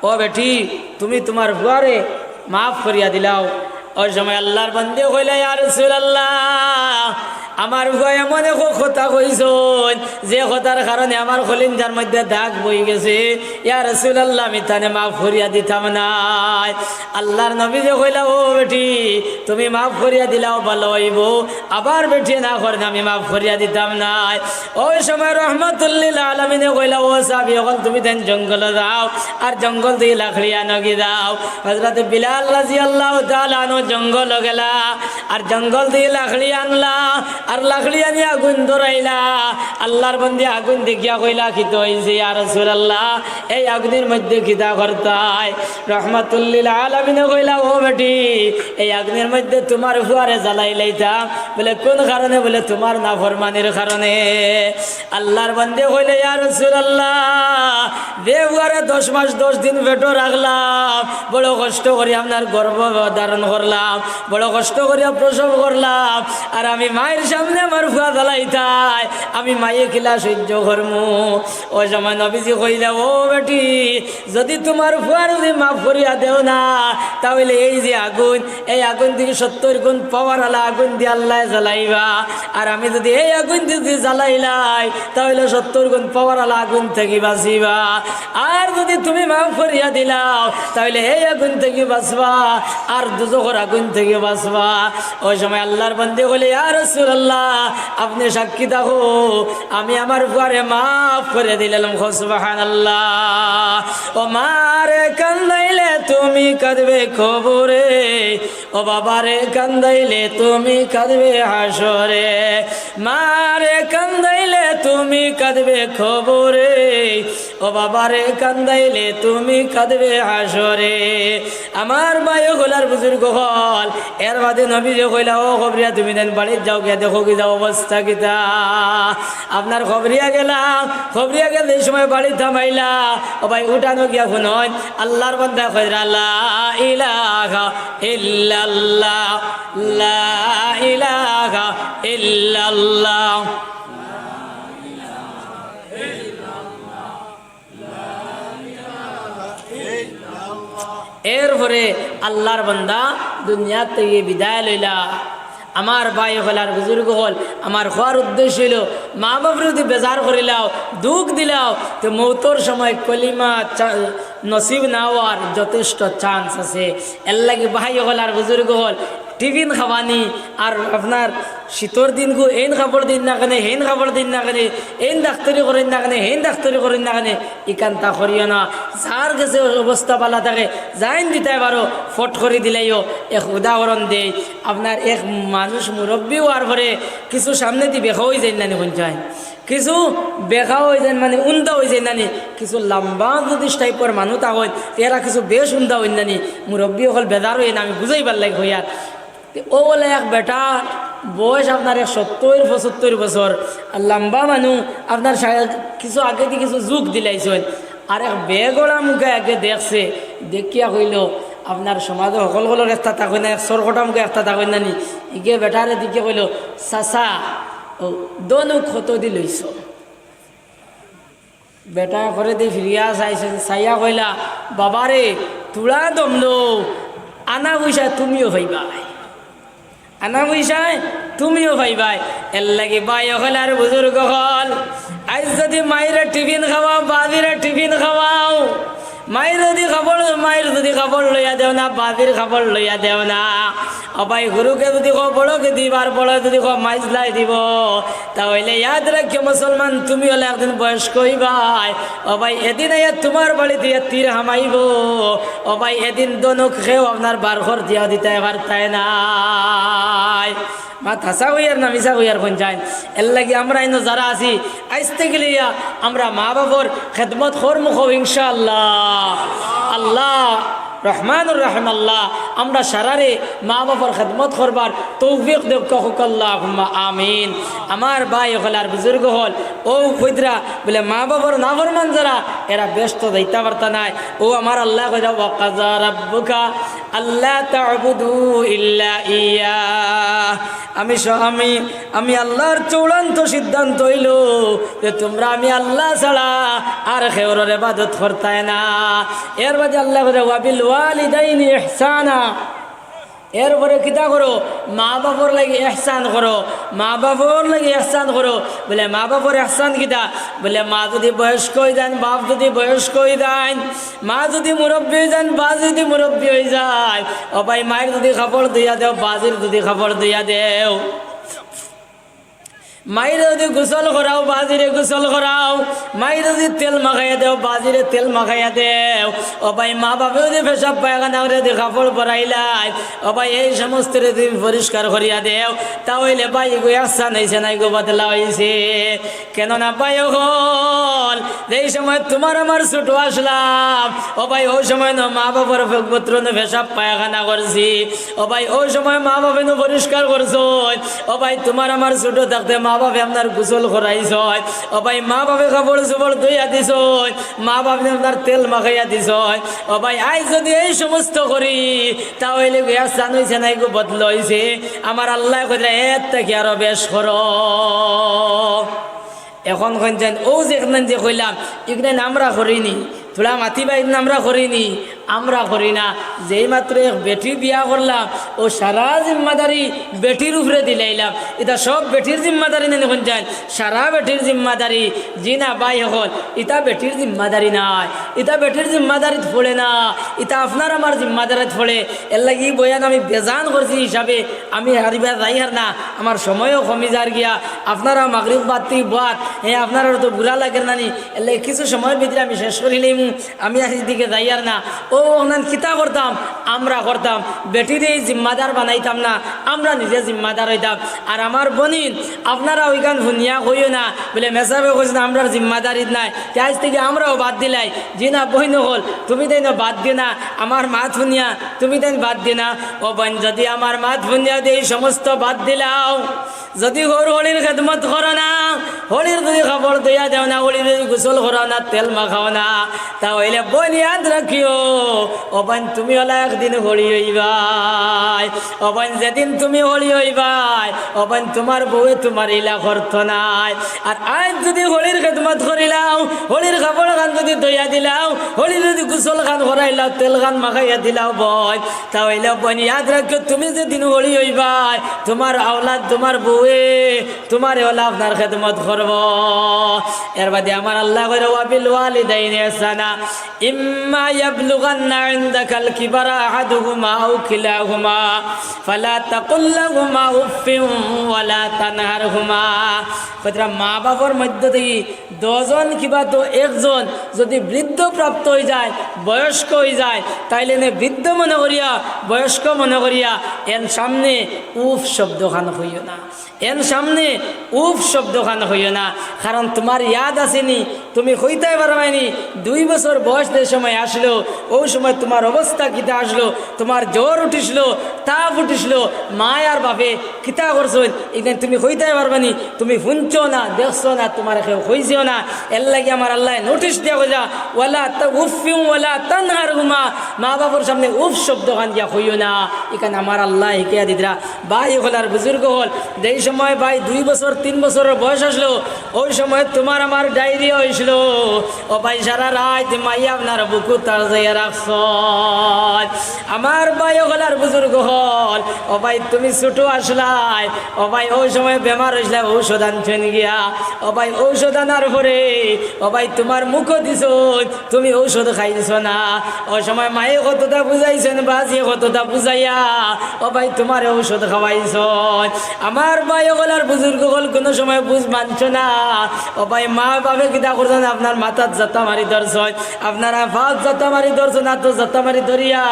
"ও বেটি, তুমি তুমার ফুয়ারে মাফ করিয়া দিলাও।" ওই সময় আল্লার বন্দেয় কইলা, "ইয়া রাসুলাল্লাহ, আমার ফুয়ায় এমন এক কথা কইছইন, যে কথার কারণে আমার কলিজার মধ্যে দাগ বই গেছে। ইয়া রাসুলাল্লাহ, আমি তানে মাফ করিয়া দিতাম নায়।" আল্লার নবীজি কইলা, "ও বেটি, তুমি মাফ করিয়া দিলাও ভালা অইবো, আবার বেটিয়ে না করইন, আমি মাফ করিয়া দিতাম নায়।" ওই সময় রহমাতুল্লিল আলামিনে কইলা, "ও সাহাবি অকল, তুমি তাইন জঙ্গলো যাও, আর জঙ্গল থাকি লাকড়ি আনো গি যাও।" হযরতে বিলাল রাদিয়াল্লাহু তাআলা আনহু জঙ্গলো গেলা, আর জঙ্গল থাকি লাকড়ি আনলা, আর লাকড়ি আনিয়া আগুইন ধরাইলা। আল্লার বন্দেয় আগুইন দেখিয়া কইলা, "কিতা অইছে ইয়া রাসুলাল্লাহ, এই আগুইনর মধ্যে কিতা করতায়?" রহমাতুল্লিল আলামিনে কইলা, "ও বেটি, এই আগুইনর মধ্যে তুমার ফুয়ারে জ্বালাইলাইতাম।" বলে, "কুন কারণে?" বলে, "তুমার নাফরমানির কারণে।" আল্লার বন্দেয় কইলা, "ইয়া রাসুলাল্লাহ, যে ফুয়ারে দশ মাস দশ দিন পেটো রাখলাম, বড় কষ্ট করি আপনার গর্ভ ধারণ করলাম, বড় কষ্ট করিয়া প্রসব করলাম, আর আমি মাইর সামনে আমার ফুয়া জ্বালাইতায়, আমি মাইয়ে কিলা সইজ্য করমু?" ওই সময় নবীজি কইলা, "ও বেটি, যুদি তুমার ফুয়ারে যুদি মাফ করিয়া দেও না, তা অইলে এই যে আগুইন, এই আগুইন থাকি সত্তইর গুণ পাওয়ার আলা আগুইন দি আল্লায় জ্বালাইবা। আর আমি যুদি এই আগুইন দি যুদি জ্বালাইলাই, তা অইলে সত্তইর গুণ পাওয়ার আলা আগুইন থাকি বাচিবা। আর যুদি তুমি মাফ করিয়া দিলাও, তা অইলে এই আগুইন থাকি বাচবা, আর দুজখর আগুইন থাকি বাচবা।" ওই সময় আল্লার বন্দেয় কইলা, "ইয়া রাসুলাল্লাহ, আপনে সাক্ষী থাকো, আমি আমার ফুয়ারে মাফ করি দিলাম।" কও সুবহানাল্লাহ। ও মারে কান্দাইলে তুমি কাঁদবে কবরে, ও বাবারে কান্দাইলে তুমি কাঁদবে হাশরে। মারে কান্দাইলে তুমি কাঁদবে কবরে, ও বাবারে কান্দাইলে তুমি কাঁদবে হাশরে। আমার ভাই অকল আর বুজুর্গ অকল, এর বাদে নবীজি কইলা, "ও কবরিয়া, তুমি তাইন বাড়িত যাও গিয়া দেখো গি যাও অবস্থা কিতা।" আপনার কবরিয়া গেলা, কবরিয়া গেলে এই সময় বাড়িত থামাইলা, ও ভাই উঠানো গিয়া হুনইন, আল্লার বন্দা কইরা, "লা ইলাহা ইল্লাল্লাহ, লা ইলাহা ইল্লাল্লাহ।" এরপরে আল্লার বন্দা দুনিয়াত থাকি বিদায় লইলা। আমার ভাই অকল আর বুজুর্গ অকল, আমার কওয়ার উদ্দেশ্য অইলো, মা বাপরে যুদি বেজার করিলাও, দুখ দিলাও, তে মউতর সময় কলিমা চা-, নসিব না অওয়ার যথেষ্ট chance আছে। এরলাগি ভাই অকল আর বুজুর্গ অকল, টিফিন খাওয়ানি আর আপনার শীতর দিনগু এইন কাপড় দিন না কেনে, হেইন কাপড় দিন না কেনে, এইন ডাক্তরি করইন না কেনে, হেইন ডাক্তরি করইন না কেনে, ইখানতা করিও না। যার গেছে অবস্থা ভালা থাকে, যেইন দিতায় পারো, ফট করি দিলাইও। এক উদাহরণ দেই, আপনার এক মানুষ মুরব্বি অওয়ার পরে কিছু সামনেদি বেকা অইযাইন না নি, হুনছইন? কিছু বেকা অইযাইন মানে উন্দা অইযাইন না নি, কিছু লাম্বা যদি type-র মানুষ থাকইন, এরা কিছু বেশ উন্দা অইন না নি, মুরব্বি অকল বেজার অইন, আমি বুঝাইবার লাগি কইয়ার। তে অউ অইলা এক বেটা, বয়স আপনার এক সত্তইর পঁচাত্তইর বছর, আর লাম্বা মানুষ, আপনার সা-, কিছু আগেদি কিছু জুক দিলাইছইন। আর এক বেগড়া মুখা একে দেখছে, দেখিয়া কইলো, আপনার সমাজো হকল হকলর একটা থাকইন না, এক সরকটা মুখা একটা থাকইন না নি? ইগে বেটারে দেখিয়া কইলো, "চাচা, অউ দনুক কতদি লইছো?" বেটায় করেদি ফিরিয়া চাইছে, চাইয়া কইলা, "বাবারে, তুরা দম লও, আনা পয়সা তুমিও পাইবায়, আনা পয়সায় তুমিও পাইবায়।" এরলাগি ভাই অকল আর বুজুর্গ অকল, আইজ যদি মাইরে টিফিন খাওয়াও, বাজিরে টিফিন খাওয়াও, মাইর যদি কাপড়, মাইর যদি কাপড় লইয়া দেও না, বাজির কাপড় লইয়া দেও না, ও ভাই, হুরুকে যদি কও বড়কে দিবার, বড়ে যদি কও মাইজলাই দিব, তা অইলে ইয়াদ রাখিও মুসলমান, তুমি অইলে একদিন বয়স্ক অইবায়। ও ভাই, এদিন আইয়া তুমার বাড়িত আইয়া তীর হামাইবো। ও ভাই, এদিন দনুক কেউ আপনার বার করি দিয়াও দিতায় পারতায় নায়। মাত হাছা কইয়ার না মিছা কইয়ার, হুনছইন? এরলাগি আমরা ইনো যারা আছি, আইজ থাকি লইয়া আমরা মা বাপর খেদমত করমু কও ইনশাআল্লাহ। আল্লাহ রহমানুর রহিম আল্লাহ, আমরা সারারে মা বাবার খেদমত করবার তৌফিক দেউক্কা, কউক্কা আল্লাহুম্মা আমিন। আমার ভাই অকল আর বুজুর্গ অকল, অউ কইরা বুলে মা বাবার নাফরমান যারা, এরা বেহেস্তো যাইতা পারতা নায়। অউ আমার আল্লায় কইরা, "ওয়া কাযা রাব্বুকা আল্লা তা'বুদু ইল্লা ইয়্যাহ।" আমি স-, আমি, আমি আল্লার চূড়ান্ত সিদ্ধান্ত অইলো যে তুমরা আমি আল্লা ছাড়া আর কেউরর ইবাদত করতায় না। এরবাদে আল্লায় কইরা, "ওয়া বিল ওয়ালিদাইনি ইহসানা।" এরপরে কিতা করো? মা বাবার লাগি ইহসান করো, মা বাবার লাগি ইহসান করো। বুলে, মা বাবার ইহসান কিতা? বুলে, মা যুদি বয়স্ক অইযাইন, বাপ যুদি বয়স্ক অইযাইন, মা যুদি মুরব্বি অইযাইন, বা যুদি মুরব্বি অইযায়, ও ভাই, মাইর যুদি কাপড় ধুইয়া দেও, বাজির যুদি কাপড় ধুইয়া দেও, মাইরে যুদি গোসল করাও, বাজিরে গোসল করাও, মাইরে যুদি তেল মাখাইয়া দেও, বাজিরে তেল মাখাইয়া দেও। ও ভাই, মা বাপে যুদি পেশাব পায়খানা করি যুদি কাপড় পরাইলায়, ও ভাই, এই সমস্তরে যুদি পরিষ্কার করিয়া দেও, তা অইলে ভাই, ইগু ইহসান অইছে না, ইগু বদলা অইছে। কেননা ভাই অকল, যেই সময় তুমার আমার ছুটো আছলাম, ও ভাই, অউ সময় নু মা বাপর পুত্র নু পেশাব পায়খানা করছি, ও ভাই, অউ সময় মা বাপে নু পরিষ্কার করছইন। ও ভাই, তুমার আমার ছুটো থাকতে মা বাপে আপনার গোসল করাইছইন। ও ভাই, মা বাপে কাপড় চোপড় ধুইয়া দিছইন, মা বাপে আপনার তেল মাখাইয়া দিছইন। ও ভাই, আইজ যুদি এই সমস্ত করি, তা অইলে ইগু ইহসান অইছে না, ইগু বদলা অইছে। আমার আল্লায় কইরা, এর থাকি আরো বেশ করো। এখন কইন যেন, অউ যে একদিন যে কইলাম, ইগুইন আমরা করিনি, থুড়া মাতিবা, ইগুইন আমরা করিনি, আমরা করি না। যেই মাত্র এক বেটি বিয়া করলাম, অউ সারা জিম্মাদারি বেটির উপরে দিলাইলাম। ইতা সব বেটির জিম্মাদারি নানি কইন যেন, সারা বেটির জিম্মাদারি। জি না ভাই অকল, ইতা বেটির জিম্মাদারি নায়, ইতা বেটির জিম্মাদারিত পড়ে না, ইতা আপনার আমার জিম্মাদারিত পড়ে। এরলাগি ই বয়ান আমি বেজান করছি হিসাবে আমি হারিবার যাইয়ার না, আমার সময়ও কমি যার গিয়া। আপনারা মাগরিব বাদ থাকি বওয়াত, হে, আপনারার তো বুরা লাগের নানি, এরলাগি কিছু সময়র ভিতরে আমি শেষ করিলিমু। আমি আর ইদিকে যাইয়ার না। অউ অখান কিতা করতাম? আমরা করতাম। বেটিরে জিম্মাদার বানাইতাম না, আমরা নিজে জিম্মাদার অইতাম। আর আমার বইন, আপনারা অখান হুনিয়া কইও না, বুলে, "মেসাবে কইছইন আমরার জিম্মাদারিত নাই, তে আইজ থাকি আমরাও বাদ দিলাই।" জি না বইন অকল, তুমি তাইন বাদ দিও না, আমার মাত হুনিয়া তুমি তাইন বাদ দিও না। ও বইন, যুদি আমার মাত হুনিয়া দেই সমস্ত বাদ দিলাও, যুদি হউর হড়ির খেদমত করো না, হড়ির যুদি কাপড় ধুইয়া দেও না, হড়ির যুদি গোসল করাও না, তেল মাখাও না, তা অইলে বইন ইয়াদ রাখিও, ও বইন তুমি অলা একদিন হড়ি অইবায়। ও বইন যেদিন তুমি হড়ি অইবায়, ও বইন তুমার বউয়ে তুমার ইলা করতো নায়। আর আইজ যুদি হড়ির খেদমত করিলাও, হড়ির কাপড় খান যুদি ধুইয়া দিলাও, হড়ির যুদি গোসল খান করাইলাও, তেল খান মাখাইয়া দিলাও বইন, তা অইলে বইন ইয়াদ রাখিও, তুমি যেদিন হড়ি অইবায়, তুমার আওলাদ, তুমার বউয়ে, তুমারে অলা আপনার খেদমত করবো। এরবাদে আমার আল্লায় কইরা, "ওয়া বিল ওয়ালিদাইনি ইহসানা, ইম্মা ইয়াবলুগান্না ইনদাকাল কিবারা আহাদুহুমা আও কিলাহুমা, ফালা তাকুল লাহুমা উফফিন ওয়ালা তানহারহুমা।" কইরা মা বাপর মধ্য থাকি দুইজন কিবা তো একজন যুদি বৃদ্ধ প্রাপ্ত অইযায়, বয়স্ক অইযায়, তাইলে এনে বৃদ্ধ মনে করিয়া, বয়স্ক মনে করিয়া, এন সামনে উফ শব্দ খান কইও না, এন সামনে উফ শব্দ খান কইও না। কারণ তুমার ইয়াদ আছেনি, তুমি কইতায় পারবায়নি, দুই বছর বয়স যে সময় আছলো, অউ সময় তুমার অবস্থা কিতা আছলো, তুমার জ্বর উঠিছলো, তাপ উঠিছলো, মায় আর বাপে কিতা করছইন, ইখান তুমি কইতায় পারবায়নি, তুমি হুনছো না, দেখছো না, তুমারে কেউ কইছেও না। এরলাগি আমার আল্লায় notice দিয়া কইরা, "ওয়ালা তা-, উফফিন ওয়ালা তানহারহুমা", মা বাপর সামনে উফ শব্দ খান দিয়া কইও না। ইখান আমার আল্লায় হিকাইয়া দিতরা। ভাই অকল আর বুজুর্গ অকল, যেই সময় ভাই দুই বছর, তিন বছরর বয়স আছলো, অউ সময় তুমার আমার ডায়রিয়া অইছলো। ও ভাই, সারা রাইত মাইয়া আপনার বুকু তার যাইয়া রাখছইন। আমার ভাই অকল আর বুজুর্গ অকল, ও ভাই, তুমি ছুটো আছলায়, ও ভাই, অউ সময় বেমার অইছলায়, ঔষধ আনছইন গিয়া। ও ভাই, ঔষধ আনার পরে, ও ভাই, তুমার মুখো দিছইন, তুমি ঔষধ খাইছো না। অউ সময় মায়ে কততা বুঝাইছইন, বাজিয়ে কততা বুঝাইয়া, ও ভাই, তুমারে ঔষধ খাওয়াইছইন। আমার ভাই অকল আর বুজুর্গ অকল, কুনু সময় বুঝ মানছো না। ও ভাই, মা বাপে কিতা করছইন? আপনার মাথাত জাতা মারি ধরছইন, আপনার পাওত জাতা মারি ধরছইন, আতো জাতা মারি ধরিয়া,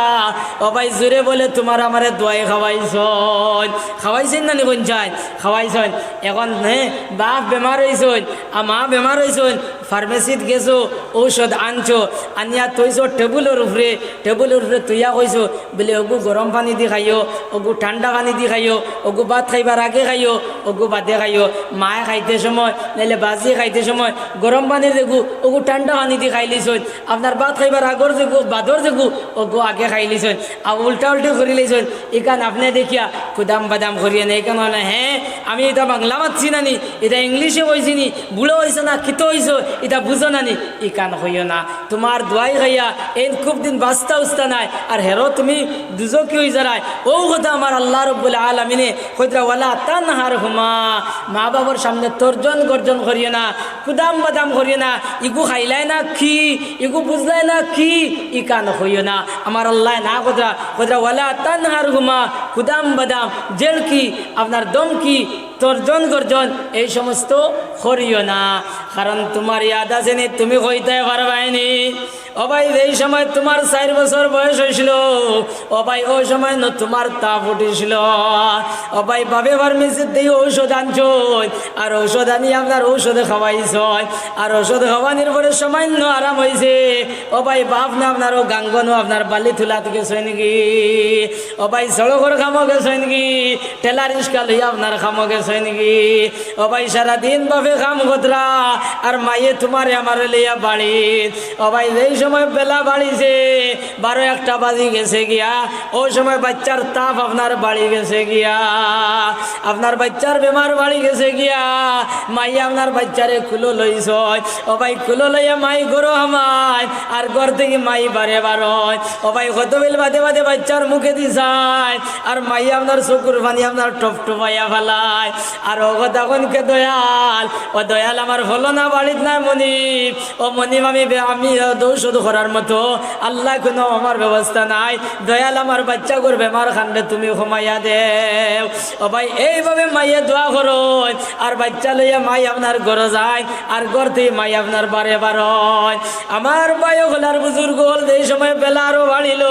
ও ভাই, জুরে বলে তুমার আমারে দোয়াই খাওয়াইছইন। খাওয়াইছইন নানি কইন চাই? খাওয়াইছইন। এখন হে, বাপ বেমার অইছইন, আর মা বেমার অইছইন, ফার্মেসিত গেছো, ঔষধ আনছো, আনিয়া থইছো টেবুলর উপরে, টেবুলর উপরে থইয়া কইছো, বলে, "অগু গরম পানি দি খাইও, অগু ঠান্ডা পানি দি খাইও, অগু ভাত খাইবার আগে খাইও, অগু বাদে খাইও।" মায়ে খাইতে সময়, নাইলে বাজি খাইতে সময় গরম পানির যেগু, অগু ঠান্ডা পানি দি খাইলিছইন। আপনার ভাত খাইবার আগর যেগু, বাদর যেগু, অগু আগে খাইলিছইন। আর উল্টা উল্টি করিলিছইন। ইখান আপনে দেখিয়া কুদাম বাদাম করিও না। ইখান অয় না, "হে, আমি ইটা বাংলা মাতছি না নি, ইটা ইংলিশে কইছি নি, বুড়া অইছো না, কিতা অইছো, ইটা বুঝো না নি?" ইখান কইও না। তুমার দোয়াই খাইয়া এইন খুব দিন বাঁচতা উস্তা নায়, আর হেরো তুমি দুজখি অই যারায়। অউ কথা আমার আল্লাহ রব্বুল আলামিনে কইতরা, "ওয়ালা তানহারহুমা", মা বাবার সামনে তর্জন গর্জন করিও না, কুদাম বাদাম করিও না, "ইগু খাইলায় না কি, ইগু বুঝলায় না কি", ইখান কইও না। আমার আল্লায় না কইতরা, কইতরা, "ওয়ালা তানহারহুমা", কুদাম বাদাম, জেড়কি, আপনার ধমকি, তর্জন গর্জন, এই সমস্ত করিও না। কারণ তুমার ইয়াদ আছে নি, তুমি কইতায় পারবায় নি। ও ভাই, যেই সময় তুমার চাইর বছর বয়স অইছিল, ও ভাই, অউ সময় নু তুমার তাপ উঠিছিল। ও ভাই, বাফে ফার্মেসিত দিয়া ঔষধ আনছইন, আর ঔষধ আনি আপনার ঔষধ খাওয়াইছইন, আর ঔষধ খাওয়ানির পরে সামান্য আরাম অইছে। ও ভাই, বাফ না আপনার অউ গাঙ্গনো আপনার বালি তুলাত গেছইন গি, ও ভাই, সড়কর কামো গেছইন গি, ঠেলা রিস্কা লইয়া আপনার কামো গেছইন গি। ও ভাই, সারাদিন বাফে কাম করতরা, আর মাইয়ে তুমারে আমারে লইয়া বাড়িত। ও ভাই, যেই সময় বেলা বাড়িছে, বারো একটা বাজি গেছে গিয়া, অউ সময় বাইচ্চার তাপ আপনার বাড়ি গেছে গিয়া, আপনার বাইচ্চার বেমার বাড়ি গেছে গিয়া, মাইয়ে আপনার বাইচ্চারে কুলো লইছইন। ও ভাই, কুলো লইয়া মাই ঘরো হামাইন, আর ঘর থাকি মাই বারে বারইন। ও ভাই, কতবিল বাদে বাদে বাইচ্চার মুখেদি চাইন, আর মাইয়ে আপনার চকুর পানি আপনার টপটপাইয়া ফালাইন। আর অউ কথা কইন কে দয়াল, ও দয়াল, আমার ফলনা বাড়িত নাই মনিব, ও মনিব, আমি বে-, আমি ঔষধ করার মতো আল্লাহ কুনু আমার ব্যবস্থা নাই। দয়াল, আমার বাইচ্চাগুর বেমার খানরে তুমি কমাইয়া দেও। ও ভাই, এইভাবে মাইয়ে দোয়া করইন, আর বাইচ্চা লইয়া মাই আপনার ঘরো যাইন, আর ঘর থাকি মাই আপনার বারে বারইন। আমার ভাই অকল আর বুজুর্গ অকল, যেই সময় বেলা আরো বাড়িল,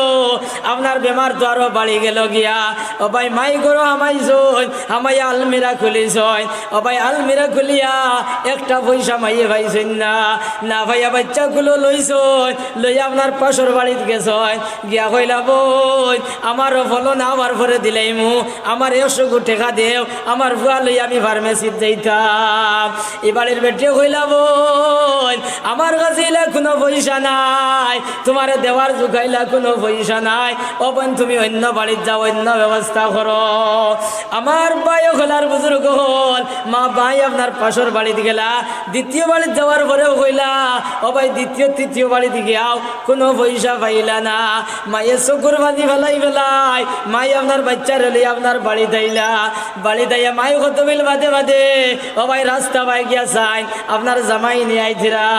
আপনার বেমার তো আরো বাড়ি গেল গিয়া। ও ভাই, মাই ঘরো হামাইছইন, হামাইয়া আলমিরা খুলিছইন। ও ভাই, আলমিরা খুলিয়া একটা পয়সা মাইয়ে পাইছইন না, না পাইয়া বাইচ্চা কুলো লইছইন, লইয়া আপনার পাশর বাড়িত গেছইন, গিয়া কইলা, "বইন, আমারও ফলন আবার পরে দিলাইমু, আমার একশো গু টেকা দেও, আমার ফুয়া লইয়া আমি ফার্মেসিত যাইতাম।" ই বাড়ির বেটিয়ে কইলা, "বইন, আমার কাছে ইলা কুনু পয়সা নাই, তুমারে দেওয়ার জুগাইলা কুনু পয়সা নাই। ও বইন, তুমি অইন্য বাড়িত যাও, অইন্য ব্যবস্থা করো।" আমার ভাই অকল আর বুজুর্গ অকল, মা ভাই আপনার পাশর বাড়িত গেলা, দ্বিতীয় বাড়িত যাওয়ার পরেও কইলা, ও ভাই, দ্বিতীয় তৃতীয় বাড়িত গিয়াও কুনু পয়সা পাইলা না। মাইয়ে চকুর পানি ফালাই ফালাই, মাই আপনার বাইচ্চারে লইয়া আপনার বাড়িত আইলা। বাড়িত আইয়া মাই কতবিল বাদে বাদে, ও ভাই, রাস্তা বায় গিয়া চাইন, আপনার জামাই নি আইতরা,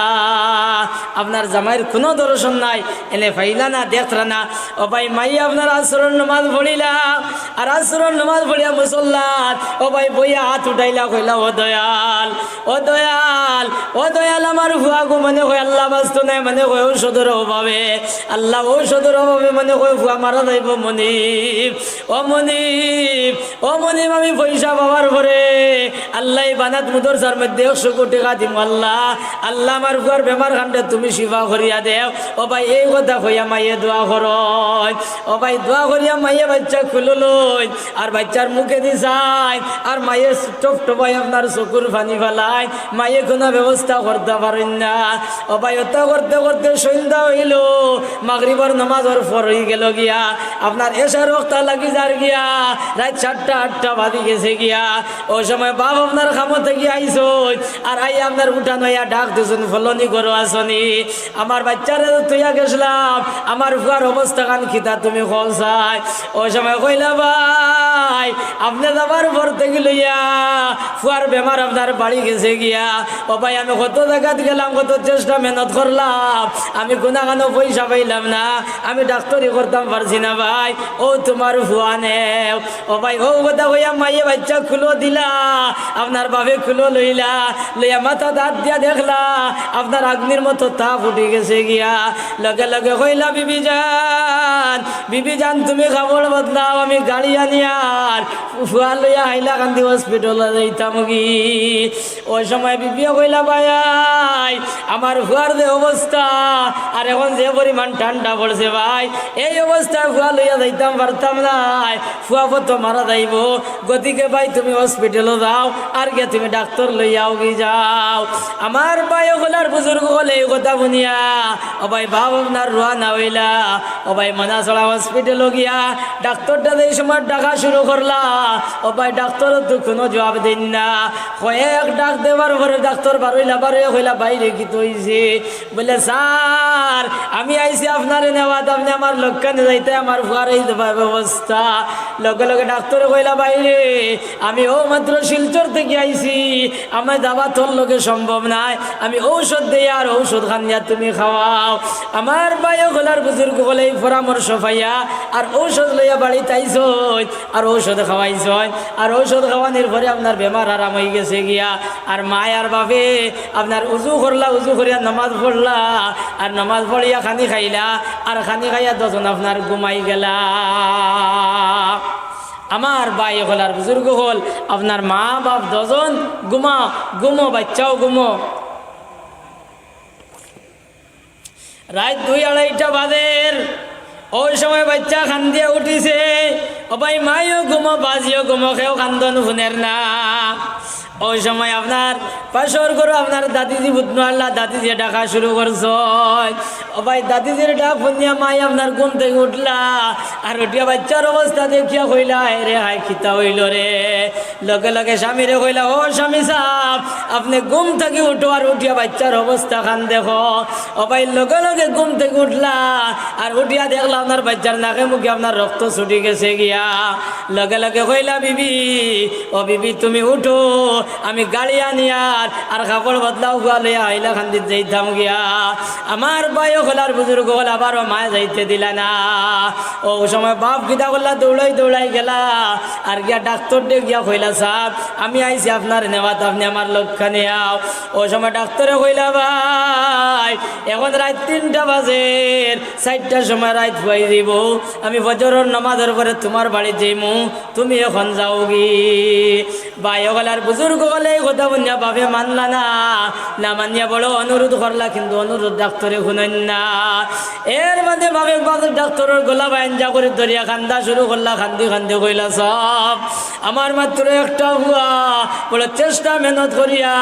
আপনার জামাইর কুনু দর্শন নাই, এনে পাইলা না, দেখতরা না। ও ভাই, মাই আপনার আসরর নমাজ পড়িলা, আর আসরর নমাজ পড়িয়া মুসল্লাত, ও ভাই, বইয়া আত উঠাইলা, কইলা, "ও দয়াল, ও দয়াল, ও দয়াল, আমার ফুয়াগু মনে কয় আল্লাহ বাঁচতো নায়, মনে কয় ঔষধর অভাবে, আল্লাহ ঔষধর অভাবে মনে কয় ফুয়া মারা যাইবো মনিব, ও মনিব, ও মনিব, আমি পয়সা পাওয়ার পরে আল্লাহ ই বানাত মুদরসার মধ্যে একশো গু টেকা দিমু আল্লাহ, আল্লাহ আমার ফুয়ার বেমার খানরে তুমি শিফা করিয়া দেও।" ও ভাই, এই কথা কইয়া মাইয়ে দোয়া করইন। ও ভাই, দোয়া করিয়া মাইয়ে বাইচ্চা কুলো লইন, আর বাইচ্চার মুখেদি চাইন, আর মাইয়ে টপটপাই আপনার চকুর পানি ফালাইন, মাইয়ে কুনু ব্যবস্থা করতা পারইন না। ও ভাই, অতা করতে করতে সন্ধ্যা অইল, মাগরিবর নমাজর পর অই গেল গিয়া, আপনার এশার ওয়াক্ত লাগি যার গিয়া, রাইত সাতটা আটটা বাজি গেছে গিয়া। অউ সময় বাফ আপনার কামো থাকি আইছইন, আর আইয়া আপনার উঠানো আইয়া ডাক দিছইন, "ফলনি ঘরো আছো নি? আমার বাইচ্চারে তো থইয়া গেছলাম, আমার ফুয়ার অবস্থা খান কিতা তুমি কও চাই।" অউ সময় কইলা, "ভাই, আপনে যাবার পর থাকি লইয়া ফুয়ার বেমার আপনার বাড়ি গেছে গিয়া। ও ভাই, আমি কত জাগাত গেলাম, কত চেষ্টা মেহনত করলাম, আমি কুনাখানো পয়সা পাইলাম না, আমি ডাক্তরি করতাম পারছি না ভাই, অউ তুমার ফুয়া নেও।" ও ভাই, অউ কথা কইয়া মাইয়ে বাইচ্চা কুলো দিলা, আপনার বাফে কুলো লইলা, লইয়া মাথাত আত দিয়া দেখলা, আপনার আগ্নির মতো তাপ উঠি গেছে গিয়া। লগে লগে কইলা, "বিবি জান, বিবি জান, তুমি কাপড় বদলাও, আমি গাড়ি আনিয়া আর ফুয়া লইয়া হাইলাকান্দি হসপিটালো যাইতাম গি।" ওই সময় বিবিয়ে কইলা, "ভাই, আমার ফুয়ার যে অবস্থা, আর এখন যে পরিমাণ ঠান্ডা পড়ছে ভাই, এই অবস্থায় ফুয়া লইয়া যাইতাম পারতাম নায়, ফুয়া পথো মারা যাইবো। গতিকে ভাই, তুমি হসপিটালো যাও, আর গিয়া তুমি ডাক্তার লইয়া আওগি যাও।" আমার ভাই অকল আর বুজুর্গ অকলে এই কথা হুনিয়া, ও ভাই, বাপ আপনার রওয়ানা অইলা। ও ভাই, মনাছড়া হসপিটালো গিয়া ডাক্তারটা যেই সময় ডাকা শুরু করলা, ও ভাই, ডাক্তারও তো কুনু জবাব দেইন না। কয়েক ডাক দেওয়ার পরে ডাক্তার বারইলা, বারইয়া কইলা, "ভাইরে, কিতা অইছে?" বলে, "স্যার, আমি আইছি আপনারে নেওয়াত, আপনে আমার লগে নি যাইতা, আমার ফুয়ার এই অবস্থা।" লগে লগে ডাক্তারে কইলা, "ভাইরে, আমি অউ মাত্র শিলচর থাকি আইছি, আমি যাওয়া তোর লগে সম্ভব নায়, আমি ঔষধ দেই আর ঔষধ খান নিয়া তুমি খাওয়াও।" আমার ভাই অকল আর বুজুর্গ অকলে এই পরামর্শ পাইয়া আর ঔষধ লইয়া বাড়িত আইছইন, আর ঔষধ খাওয়াইছইন, আর ঔষধ খাওয়ানির পরে আপনার বেমার আরাম অইগেছে গিয়া। আর মায় আর বাপে আপনার উজু করলা, উজু করিয়া নামাজ পড়লা, আর নামাজ পড়িয়া খানি খাইলা, আর খানি খাইয়া দুইজন আপনার ঘুমাই গেলা। আমার ভাই অকল আর বুজুর্গ অকল, আপনার মা বাপ দুইজন ঘুমা, ঘুমো, বাইচ্চাও ঘুমো। রাইত দুই আড়াইটা বাজের, ওই সময় বাইচ্চা কান্দিয়া উঠিছে। ও ভাই, মায়ও ঘুমো, বাজিও ঘুমো, কেউ কান্দন হুনের না। ওই সময় আপনার পাশর ঘরো আপনার দাদিজি বুঝনো আল্লাহ, দাদিজিয়ে ডাকা শুরু করছইন। ও ভাই, দাদিজির ডাক হুনিয়া মায় আপনার ঘুম থাকি উঠলা, আর উঠিয়া বাইচ্চার অবস্থা দেখিয়া কইলা, "হায় রে হায়, কিতা অইলো রে?" লগে লগে স্বামীরে কইলা, "ও স্বামী সাব, আপনে ঘুম থাকি উঠো, আর উঠিয়া বাইচ্চার অবস্থা খান দেখো।" ও ভাই, লগে লগে ঘুম থাকি উঠলা, আর উঠিয়া দেখলা আপনার বাইচ্চার নাকে মুখে আপনার রক্ত ছুটি গেছে গিয়া। লগে লগে কইলা, "বিবি, ও বিবি, তুমি উঠো, আমি গাড়ি আনিয়ার, আর কাপড় বদলাও, ফুয়া লইয়া হাইলাকান্দিত যাইতাম গিয়া।" আমার ভাই অকল আর বুজুর্গ অকল আবারও মায় যাইতে দিলা না। ওই সময় বাপ কিতা করলা, দৌড়াই দৌড়াই গেলা, আর গিয়া ডাক্তাররে গিয়া কইলা, "সাব, আমি আইছি আপনারে নেওয়াত, আপনে আমার লগে নি আও।" ওই সময় ডাক্তারে কইলা, "ভাই, এখন রাইত তিনটা বাজের, চাইরটার সময় রাইত পুয়াই যাইবো, আমি ফজরর নামাজর পরে তুমার বাড়িত যাইমু, তুমি এখন যাওগি।" ভাই অকল আর বুজুর্গ অকলে এই কথা হুনিয়া বাপে মানলা না, না মানিয়া বড় অনুরোধ করলা, কিন্তু অনুরোধ ডাক্তারে হুনইন না। এর মাঝে বাপে বাপে ডাক্তারর গলা বাইন্দা করি ধরিয়া কান্দা শুরু করলা, কান্দি কান্দি কইলা, "সাব, আমার মাত্র একটা ফুয়া, বড় চেষ্টা মেহনত করিয়া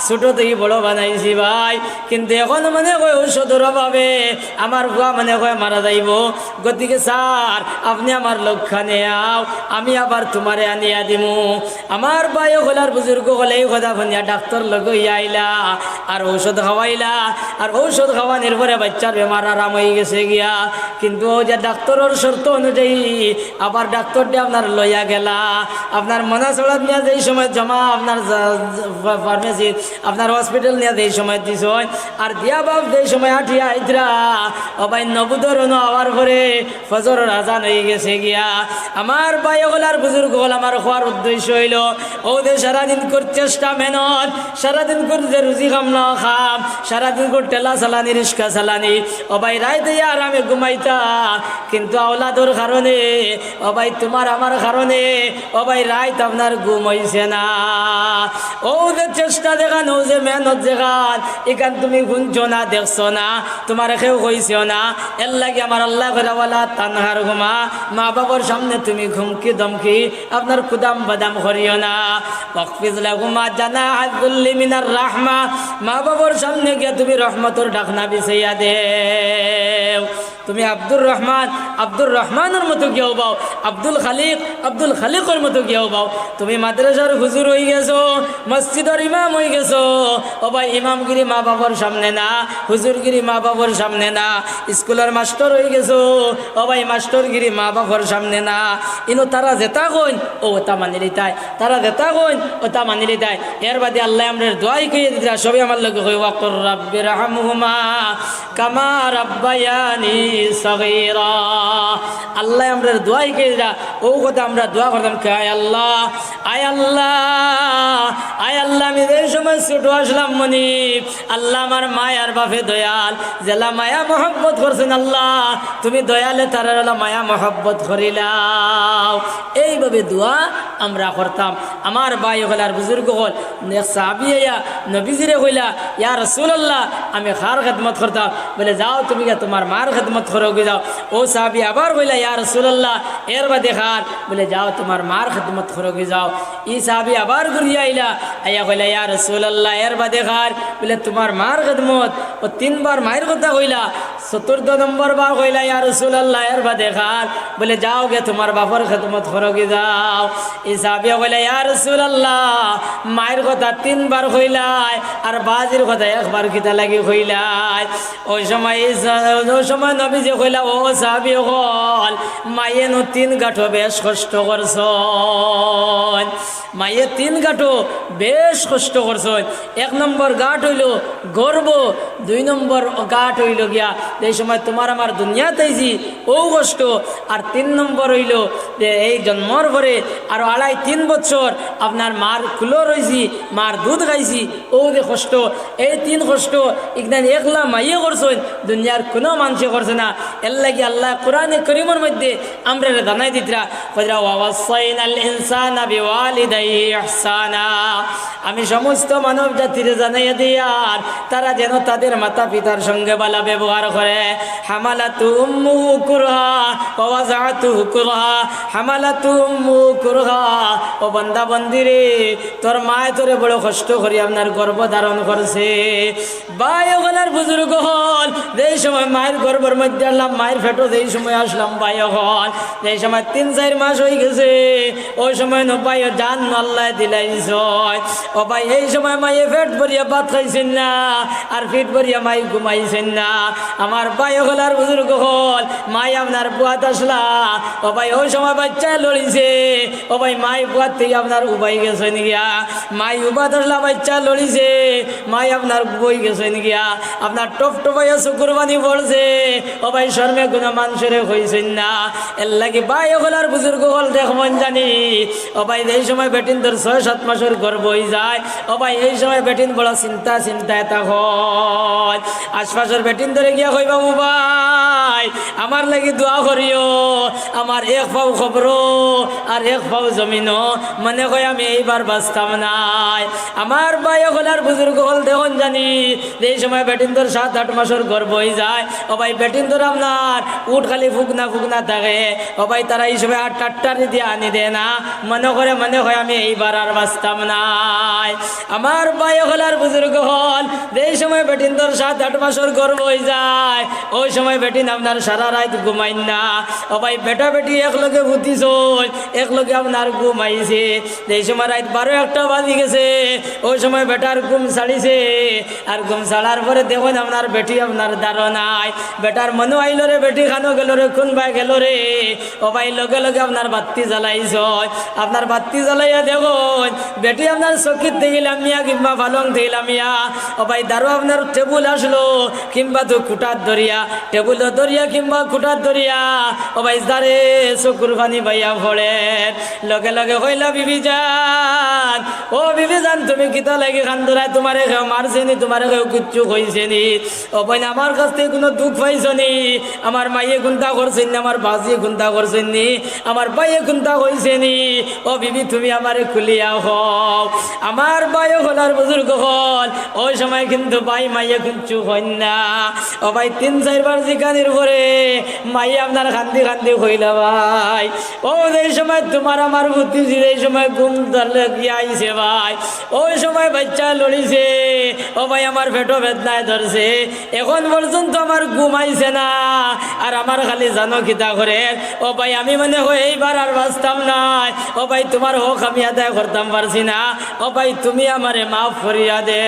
ছোট থাকি বড় বানাইছি ভাই, কিন্তু এখন মনে কয় ঔষধর অভাবে আমার ফুয়া মনে কয় মারা যাইবো। গতিকে স্যার, আপনে আমার লগে নি আও, আমি আবার তুমারে আনিয়া দিমু।" আমার ভাই অকল আর বুজুর্গ অকলে এই কথা হুনিয়া ডাক্তার লগে অইয়া আইলা, আর ঔষধ খাওয়াইলা, আর ঔষধ খাওয়ানির পরে বাইচ্চার বেমার আরাম অইগেছে গিয়া। কিন্তু অউ যে ডাক্তারর শর্ত অনুযায়ী আবার ডাক্তাররে আপনার লইয়া গেলা, আপনার মনাছড়াত নিয়া যেই সময় জমা আপনার যা-, যা-, ফা-, ফার্মেসি, আপনার হসপিটাল নিয়া যেই সময় দিছইন, আর দিয়া বাপ যেই সময় আটিয়া আইতরা, ও ভাই, নবুদর অনু আওয়ার পরে ফজরর আজান অইগেছে গিয়া। আমার ভাই অকল আর বুজুর্গ অকল, আমার কওয়ার উদ্দেশ্য অইলো, অউ যে সারাদিন করি চেষ্টা মেহনত, সারাদিন করি যে রুজি কামলা কাম, সারাদিন করি ঠেলা চালানি, রিক্সা চালানি, ও ভাই, রাইত অইয়া আরামে ঘুমাইতা, কিন্তু আওলাদর কারণে, ও ভাই, তুমার আমার কারণে, ও ভাই, রাইত আপনার ঘুম অইছে না। অউ যে চেষ্টা যেখান, অউ যে মেহনত যেখান, ইখান তুমি হুনছো না, দেখছো না, তুমারে কেউ কইছেও না। এরলাগি আমার আল্লায় কইরা, "ওয়ালা তানহারহুমা", মা বাবার সামনে তুমি হুমকি ধমকি, আপনার কুদাম বাদাম করিও না। "ওয়াখফিজ লাহুমা জানাহা যুল্লি মিনার রাহমা", মা বাবার সামনে গিয়া তুমি রহমতর ঢাকনা বিছাইয়া দেও। তুমি আব্দুর রহমান, আব্দুর রহমানর মতো গিয়া অইবাও, আব্দুল খালিক, আব্দুল খালিকর মতো গিয়া অইবাও। তুমি মাদ্রাসার হুজুর অইগেছো, মসজিদর ইমাম অইগেছো, ও ভাই, ইমামগিরি মা বাবার সামনে না, হুজুরগিরি মা বাবার সামনে না। স্কুলর মাস্টর অইগেছো, ও ভাই, মাস্টরগিরি মা বাবার সামনে না। ইনো তারা যেতা কইন, অউ অতা মানিলিতায়, তারা যেতা কইন, অতা মানিলিতায়। এরবাদে আল্লায় আমরার দোয়া হিকাইয়া দিতরা, সবে আমার লগে কই, "ওয়াকুর রাব্বির হামহুমা কামা রাব্বায়ানি সগীরা।" আল্লায় আমরার দোয়া হিকাইয়া দিতরা, অউ কথা আমরা দোয়া করতাম, "আয় আল্লাহ, আয় আল্লাহ, আয় আল্লাহ, আমি যে সময় ছোট আছলাম মনিব, আল্লাহ আমার মায় আর বাপে দয়াল, যেলা মায়া মহব্বত করছইন আল্লাহ, তুমি দয়ালে তারার অলা মায়া মহব্বত করিলাও। এইভাবে দোয়া আমরা করতাম। আমার ভাই অকল আর বুজুর্গ অকল, এক সাহাবী আইয়া নবীজিরে কইলা, "ইয়া রাসূলুল্লাহ, আমি কার খেদমত করতাম?" বলে, "যাও তুমি গিয়া তুমার মার খেদমত করোগি যাও।" অউ সাহাবী আবার কইলা, "ইয়া রাসূলুল্লাহ, এর বাদে কার?" বলে, "যাও তুমার মার খেদমত করোগি যাও।" ই সাহাবী আবার ঘুরিয়া আইলা, আইয়া কইলা, "ইয়া রাসূলুল্লাহ, এর বাদে কার?" বলে, "তুমার মার খেদমত।" অউ তিনবার মাইর কথা কইলা, চতুর্থ নম্বর বার কইলা, "ইয়া রাসূলুল্লাহ, এর বাদে কার?" বলে, "যাও গিয়া তুমার বাপর খেদমত করোগি যাও।" ই সাহাবী কইলা, "ইয়া রাসূলুল্লাহ, মাইর কথা তিনবার কইলায়, আর বাজির কথা একবার কিতা লাগি কইলায়?" অউ সময় ই সা-, অউ সময় নবীজি কইলা, "ও সাহাবী অকল, মায়ে নু তিন গাঁঠো বেশ কষ্ট করছইন।" মায়ে তিন গাঁঠো বেশ কষ্ট করছইন। এক নম্বর গাঁঠ অইলো গর্ভ, দুই নম্বর গাঁঠ অইলো গিয়া যেই সময় তুমার আমার দুনিয়াত আইছি, অউ কষ্ট, আর তিন নম্বর অইলো যে এই জন্মর পরে আরো আড়াই তিন বছর আপনার মার কুলো রইছি, মার দুধ খাইছি, অউ যে কষ্ট, এই তিন কষ্ট ইখান একলা মায়ে করছইন, দুনিয়ার কুনু মানষে করছে না। এরলাগি আল্লায় কোরআনে করিমর মধ্যে আমরারে জানাই দিতরা, কইরা, "ওয়া ওয়াসাইনাল ইনসানা বিওয়ালিদাইহি ইহসানা।" আমি সমস্ত মানব জাতিরে জানাইয়া দিয়ার, তারা যেন তাদের মাতা পিতার সঙ্গে ভালা ব্যবহার করে। হামালাতু উম্মুহু কুরহা ওয়া ওয়াজাআতুহু কুরহা, হামালাতু উম্মুহু কুরহা। ও বান্দা বান্দিরে, তোর মায় তোরে বড় কষ্ট করি আপনার গর্ভ ধারণ করছে। ভাই অকল আর বুজুর্গ অকল, যেই সময় মাইর গর্ভর মধ্যে আছলাম, মাইর পেটো যেই সময় আছলাম, ভাই অকল, যেই সময় তিন চাইর মাস অইগেছে, অউ সময় নু ভাই জান নু আল্লায় দিলাইছইন। ও ভাই, এই সময় মায়ে পেট ভরিয়া ভাত খাইছইন না, আর পিঠ ভরিয়া মাই ঘুমাইছইন না। আমার ভাই অকল আর বুজুর্গ অকল, মাই আপনার বুয়াত আছলা, ও ভাই, অউ সময় বাইচ্চা লড়িছে, ও ভাই, মাই বুয়াত থাকি আপনার উবাই গেছইন গিয়া। মাই উবাত আছলা, বাইচ্চা লড়িছে, মাই আপনার বই গেছইন গিয়া, আপনার টপ টপাইয়া চকুর পানি পড়ছে। ও ভাই, শরমে কুনু মানষরে কইছইন না। এরলাগি ভাই অকল আর বুজুর্গ অকল দেখমইন জানি, ও ভাই, যেই সময় বেটিন্তর ছয় সাত মাসর গর্ভ অইযায়, ও ভাই, এই সময় বেটিন বড় চিন্তা চিন্তায় থাকইন। আশপাশর বেটিন্তরে গিয়া কইবা, "ও ভাই, আমার লাগি দোয়া করিও, আমার এক পাও কবরো আর এক পাও জমিনো, মনে কয় আমি এইবার বাঁচতাম নায়।" আমার ভাই অকল আর বুজুর্গ অকল দেখইন জানি, যেই সময় বেটিন্তর সাত আট মাসর গর্ভ অইযায়, ও ভাই, বেটিন্তর আপনার উঠ খালি ফুকনা ফুকনা থাকে, ও ভাই, তারা ই সময় আর টাট্টারি দিয়া আনি দেয় না, মনে করে, মনে কয় আমি এইবার আর বাঁচতাম নায়। আমার ভাই অকল আর বুজুর্গ অকল, যেই সময় বেটিন্তর সাত আট মাসর গর্ভ অইযায়, অউ সময় বেটিন আপনার সারা রাইত ঘুমাইন না। ও ভাই, বেটা বেটি একলগে হুতিছইন, একলগে আপনার ঘুমাইছে। যেই সময় রাইত বারো একটা বাজি গেছে, অউ সময় বেটার ঘুম ছাড়িছে। আর ঘুম ছাড়ার পরে দেখইন আপনার বেটি আপনার ধারো নাই। বেটার মনো আইলো রে, বেটি কানো গেলো রে, কুনবায় গেলো রে। ও ভাই, লগে লগে আপনার বাত্তি জ্বালাইছইন। আপনার বাত্তি জ্বালাইয়া দেখইন, বেটি আপনার চকিত থাকি লামিয়া কিংবা পালং থাকি লামিয়া, ও ভাই, ধারো আপনার টেবুল আছলো কিংবা তো খুটাত ধরিয়া, টেবুলো ধরিয়া কিংবা খুটাত ধরিয়া, ও ভাই, যারে চকুর পানি বাইয়া পড়ের। লগে লগে কইলা, "বিবি জান, ও বিবি জান, তুমি কিতা লাগি কান্দরায়? তুমারে কেউ মারছে নি? তুমারে কেউ কিচ্ছু কইছে নি? ও বইন, আমার কাছ থাকি কুনু দুখ পাইছো নি? আমার মাইয়ে কুন্তা করছইন নি? আমার বাজিয়ে কুন্তা করছইন নি? আমার ভাইয়ে কুন্তা কইছে নি? ও বিবি, তুমি আমারে খুলিয়া কও।" আমার ভাই অকল আর বুজুর্গ অকল, অউ সময় কিন্তু ভাই মাইয়ে কিচ্ছু কইন না। ও ভাই, তিন চাইরবার জিকানির পরে মাইয়ে আপনার কান্দি কান্দি কইলা, "ভাই, ও যেই সময় তুমার আমার ভতিজি, যেই সময় ঘুম ধরলে গিয়া আইছে ভাই, অউ সময় বাইচ্চা লড়িছে, ও ভাই, আমার পেটো বেদনায় ধরছে, এখন পর্যন্ত আমার ঘুম আইছে না, আর আমার খালি জানো কিতা করের, ও ভাই, আমি মনে কয় এইবার আর বাঁচতাম নায়, ও ভাই, তুমার হক আমি আদায় করতাম পারছি না, ও ভাই, তুমি আমারে মাফ করিয়া দেও।"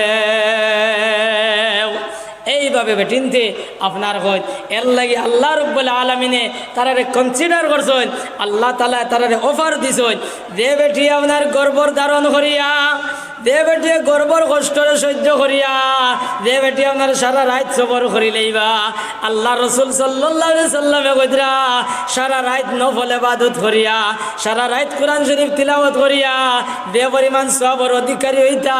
এইভাবে বেটিন্তে আপনার কইন, এরলাগি আল্লাহ রব্বুল আলামিনে তারারে consider করছইন, আল্লাহ তাআলায় তারারে offer দিছইন, যে বেটি আপনার গর্ভর ধারণ করিয়া যে বেটিয়ে গর্ভর কষ্টরে সহ্য করিয়া, যে বেটিয়ে আপনার সারা রাইত সবর করিলাইবা, আল্লার রসুল সাল্লাল্লাহু আলাইহি সাল্লামে কইতরা, সারা রাইত নফল ইবাদত করিয়া, সারা রাইত কোরআন শরীফ তিলাওয়াত করিয়া, যে পরিমাণ সওয়াবর অধিকারী অইতা,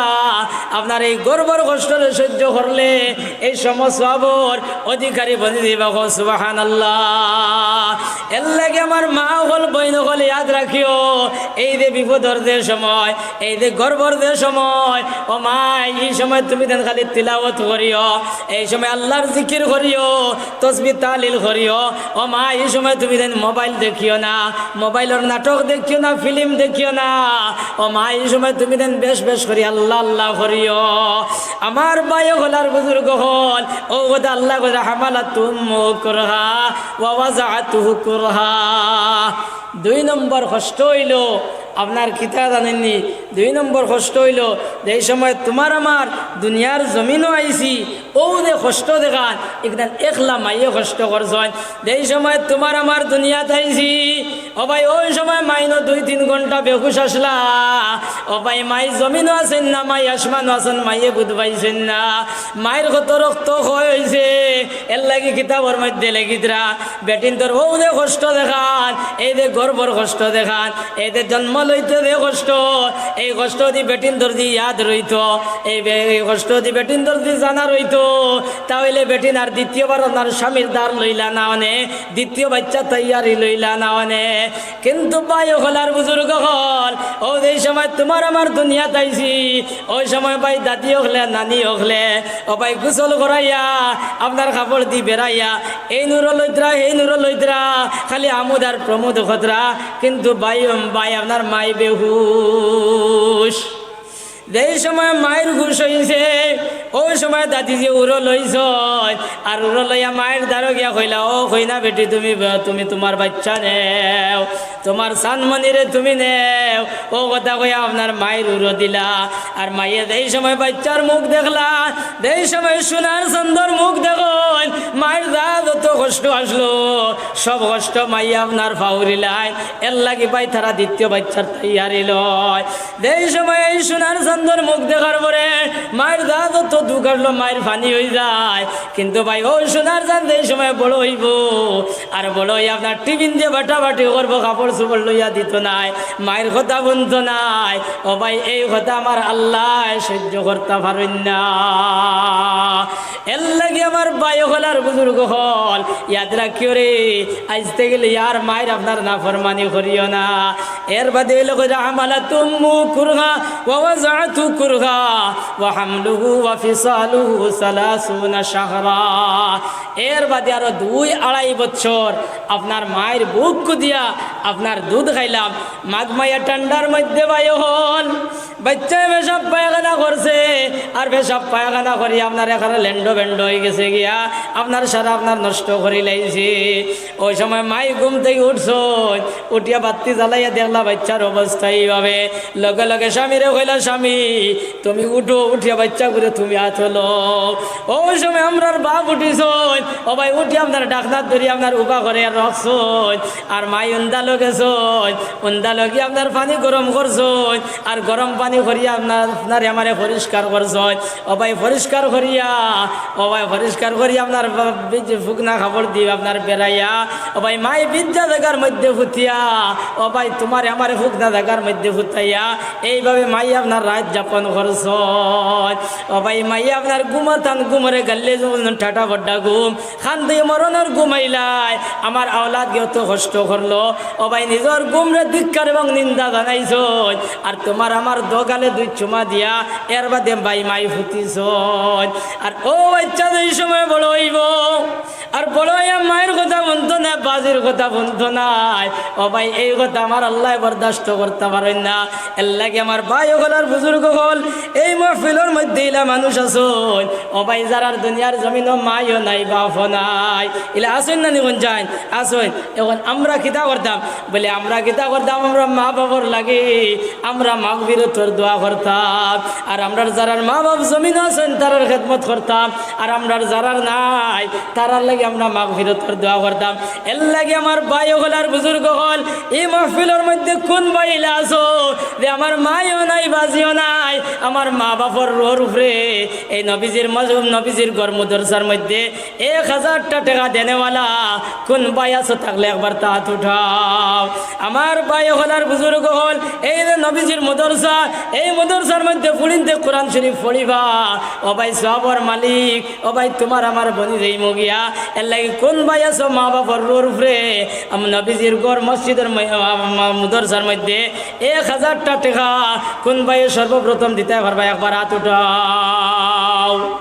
আপনার এই গর্ভর কষ্টরে সহ্য করলে, এই সম সওয়াবর অধিকারী বনি যাইবা। কও সুবহানাল্লাহ। এর লাগি আমার মা অকল, বইন অকল, ইয়াদ রাখিও, এই যে বিপদর যে সময়, এই যে গর্ভর যে সময়, ও মা, এই সময় তুমি যেন খালি তিলাওয়াত করিও, এই সময় আল্লার জিকির করিও, তসবিহ তাহলিল করিও। ও মা, এই সময় তুমি যেন মোবাইল দেখিও না, মোবাইলর নাটক দেখিও না, ফিল্ম দেখিও না। ও মা, এই সময় তুমি যেন বেশ বেশ করি আল্লাহ আল্লাহ করিও। আমার ভাই অকল আর বুজুর্গ অকল, অউ কথা আল্লায় কইরা, "হামালাতহু উম্মুহু কুরহা ওয়া ওয়াদাআতহু কুরহা।" দুই নম্বর কষ্ট অইলো আপনার, কিতা জানইননি? দুই নম্বর কষ্ট অইলো, যেই সময় তুমার আমার দুনিয়ার জমিনো আইছি, অউ যে কষ্ট দেখান, ইখান একলা মাইয়ে কষ্ট করছইন। যেই সময় তুমার আমার দুনিয়াত আইছি, ও ভাই, অউ সময় মাইনো দুই তিন ঘন্টা বেহুশ আছলা। ও ভাই, মাই জমিনো আছইন না, মাই আসমানো আছইন, মাইয়ে বুঝ পাইছইন না। মাইর কত রক্ত ক্ষয় অইছে, এর লাগি কিতাবর মধ্যে লেখিতরা, বেটিন্তর অউ যে কষ্ট দেখান, এই যে গর্ভর কষ্ট দেখান, এই যে জন্ম লইতে যে কষ্ট, এই কষ্ট দি বেটিন্তর দি ইয়াদ রইতো, এই বে-, এই কষ্ট দি বেটিন্তর দি জানা রইতো, তা অইলে বেটিন আর দ্বিতীয়বার আপনার স্বামীর ধার লইলা না অনে, দ্বিতীয় বাইচ্চা তৈয়ারি লইলা না অনে। কিন্তু ভাই অকল আর বুজুর্গ অকল, অউ যেই সময় তুমার আমার দুনিয়াত আইছি, অউ সময় ভাই দাদি অকলে, নানি অকলে, ও ভাই গোসল করাইয়া, আপনার কাপড় দি বেড়াইয়া, এইন উরো লইতরা, হেইন উরো লইতরা, খালি আমোদ আর প্রমোদ করতরা। কিন্তু ভাই, ভাই আপনার মাই বেহুশ। যেই সময় মাইর হুশ অইছে, অউ সময় দাদিজিয়ে উরো লইছইন, আর উরো লইয়া মাইর ধারো গিয়া কইলা, "ও কইনা বেটি, তুমি, তুমি তুমার বাইচ্চা নেও, তুমার চানমনিরে তুমি নেও।" অউ কথা কইয়া আপনার মাইর উরো দিলা। আর মাইয়ে যেই সময় বাইচ্চার মুখ দেখলা, যেই সময় সোনার চান্দর মুখ দেখইন, মাইর যা যত কষ্ট আছলো, সব কষ্ট মাইয়ে আপনার পাউরিলাইন। এর লাগি ভাই তারা দ্বিতীয় বাইচ্চার তৈয়ারি লয়। যেই সময় এই সোনার চান্দর মুখ দেখার পরে মাইর যা যত দুখ আছলো, মাইর পানি অইযায়। কিন্তু ভাই, অউ সোনার চান্দ যেই সময় বড় অইবো, আর বড় অইয়া আপনার টিফিন দিয়া বাটাবাটি করবো, কাপড় চোপড় লইয়া দিতো নায়, মাইর কথা হুনতো নায়। ও ভাই, এই কথা আমার আল্লায় সইজ্য করতা পারইন না। এর লাগি আমার ভাই অকল আর বুজুর্গ অকল, ইয়াদ রাখিও রে, আইজ থাকি লইয়া আর মাইর আপনার নাফরমানি করিও না। এর বাদে অইলো কইরা, "হামালাতহু উম্মুহু কুরহা ওয়া ওয়াদাআতহু কুরহা ওয়া হামলুহু ওয়া ফিসালুহু সালাসুনা শাহরা।" এর বাদে আরো দুই আড়াই বছর আপনার মাইর বুক দিয়া আপনার দুধ খাইলাম। মাঘ মাইয়া ঠান্ডার মধ্যে ভাই অকল, বাইচ্চায় পেশাব পায়খানা করছে, আর পেশাব পায়খানা করি আপনার একেবারে লেন্ডো বেন্ডো অইগেছে গিয়া, আপনার সারা আপনার নষ্ট করিলাইছে। অউ সময় মাই ঘুম থাকি উঠছইন, উঠিয়া বাত্তি জ্বালাইয়া দেখলা বাইচ্চার অবস্থা এইভাবে। লগে লগে স্বামীরে কইলা, "স্বামী, তুমি উঠো, উঠিয়া বাইচ্চাগুরে তুমি আতো লও।" অউ সময় আমরার বাপ উঠিছইন, ও ভাই, উঠিয়া আপনার ঢাকনাত ধরি আপনার উবা করি আর রাখছইন। আর মাই উন্দা লগে গেছইন, উন্দা লগে আপনার পানি গরম করছইন, আর গরম পানি করিয়া আপনার, আপনারে আমারে পরিষ্কার করছইন। ও ভাই, পরিষ্কার করিয়া, ও ভাই, পরিষ্কার করিয়া আপনার বা-, ভিজ-, ফুকনা কাপড় দি আপনার বেড়াইয়া, ও ভাই, মাই ভিজা জাগার মধ্যে ফুতিয়া, ও ভাই, তুমারে আমারে ফুকনা জাগার মধ্যে ফুতাইয়া, এইভাবে মাই আপনার রাইত যাপন করছইন। ও ভাই, মাই আপনার ঘুমাইতান, ঘুমরে গাইল্লে যেমন ঠাটা ফড্ডা ঘুম, কান্দি মরণর ঘুমাইলায়, আমার আওলাদ গিয়ে অত কষ্ট করলো। ও ভাই, নিজর ঘুমরে ধিক্কার এবং নিন্দা জানাইছইন, আর তুমার আমার দোগালে দুই চুমা দিয়া এর বাদে ভাই মাই ফুতিছইন। আর অউ বাইচ্চা যেই সময় বড় অইবো, আর বড় অইয়া মাইর কথা হুনতো নায়, বাজির কথা হুনতো নায়, ও ভাই, এই কথা আমার আল্লায় বরদাস্ত করতা পারইন না। এর লাগি আমার ভাই অকল আর বুজুর্গ অকল, এই মাহফিলর মধ্যে ইলা মানুষ আছইন, ও ভাই, যারার দুনিয়ার জমিনো মাইও নাই, বাপও নাই, ইলা আছইন না নি? কুন যাইন আছইন। অখন আমরা কিতা করতাম? বলে, আমরা কিতা করতাম? আমরা মা বাপর লাগি আমরা মাগফিরতর দোয়া করতাম, আর আমরার যারার মা বাপ জমিনো আছইন, তারার খেদমত করতাম, আর আমরার যারার নাই, তারার লাগি আমরা মাগফিরতর দোয়া করতাম। এর লাগি আমার ভাই অকল আর বুজুর্গ অকল, ই মাহফিলর মধ্যে কুন ভাই ইলা আছো যে আমার মায়ও নাই, বাজিও নাই, আমার মা বাপর রুহর উপরে এই নবীজির মজ-, নবীজির ঘর মুদরসার মধ্যে এক হাজারটা টেকা দেনেওয়ালা কুন ভাই আছো, থাকলে একবার আত উঠাও। আমার ভাই অকল আর বুজুর্গ অকল, এই যে নবীজির মুদরসা, এই মুদরসার মধ্যে ফুড়িন্তে কোরআন শরীফ পড়িবা। ও ভাই, সওয়াবর মালিক, ও ভাই, তুমার আমার বনি যাইমু গিয়া। এর লাগি কুন ভাই আছো মা বাপর রুহর উপরে, আম-, নবীজির ঘর মসজিদর ম-, আম-, আম-, মুদরসার মধ্যে এক হাজারটা টেকা কুন ভাইয়ে সর্বপ্রথম দিতায় পারবা, একবার আত উঠাও।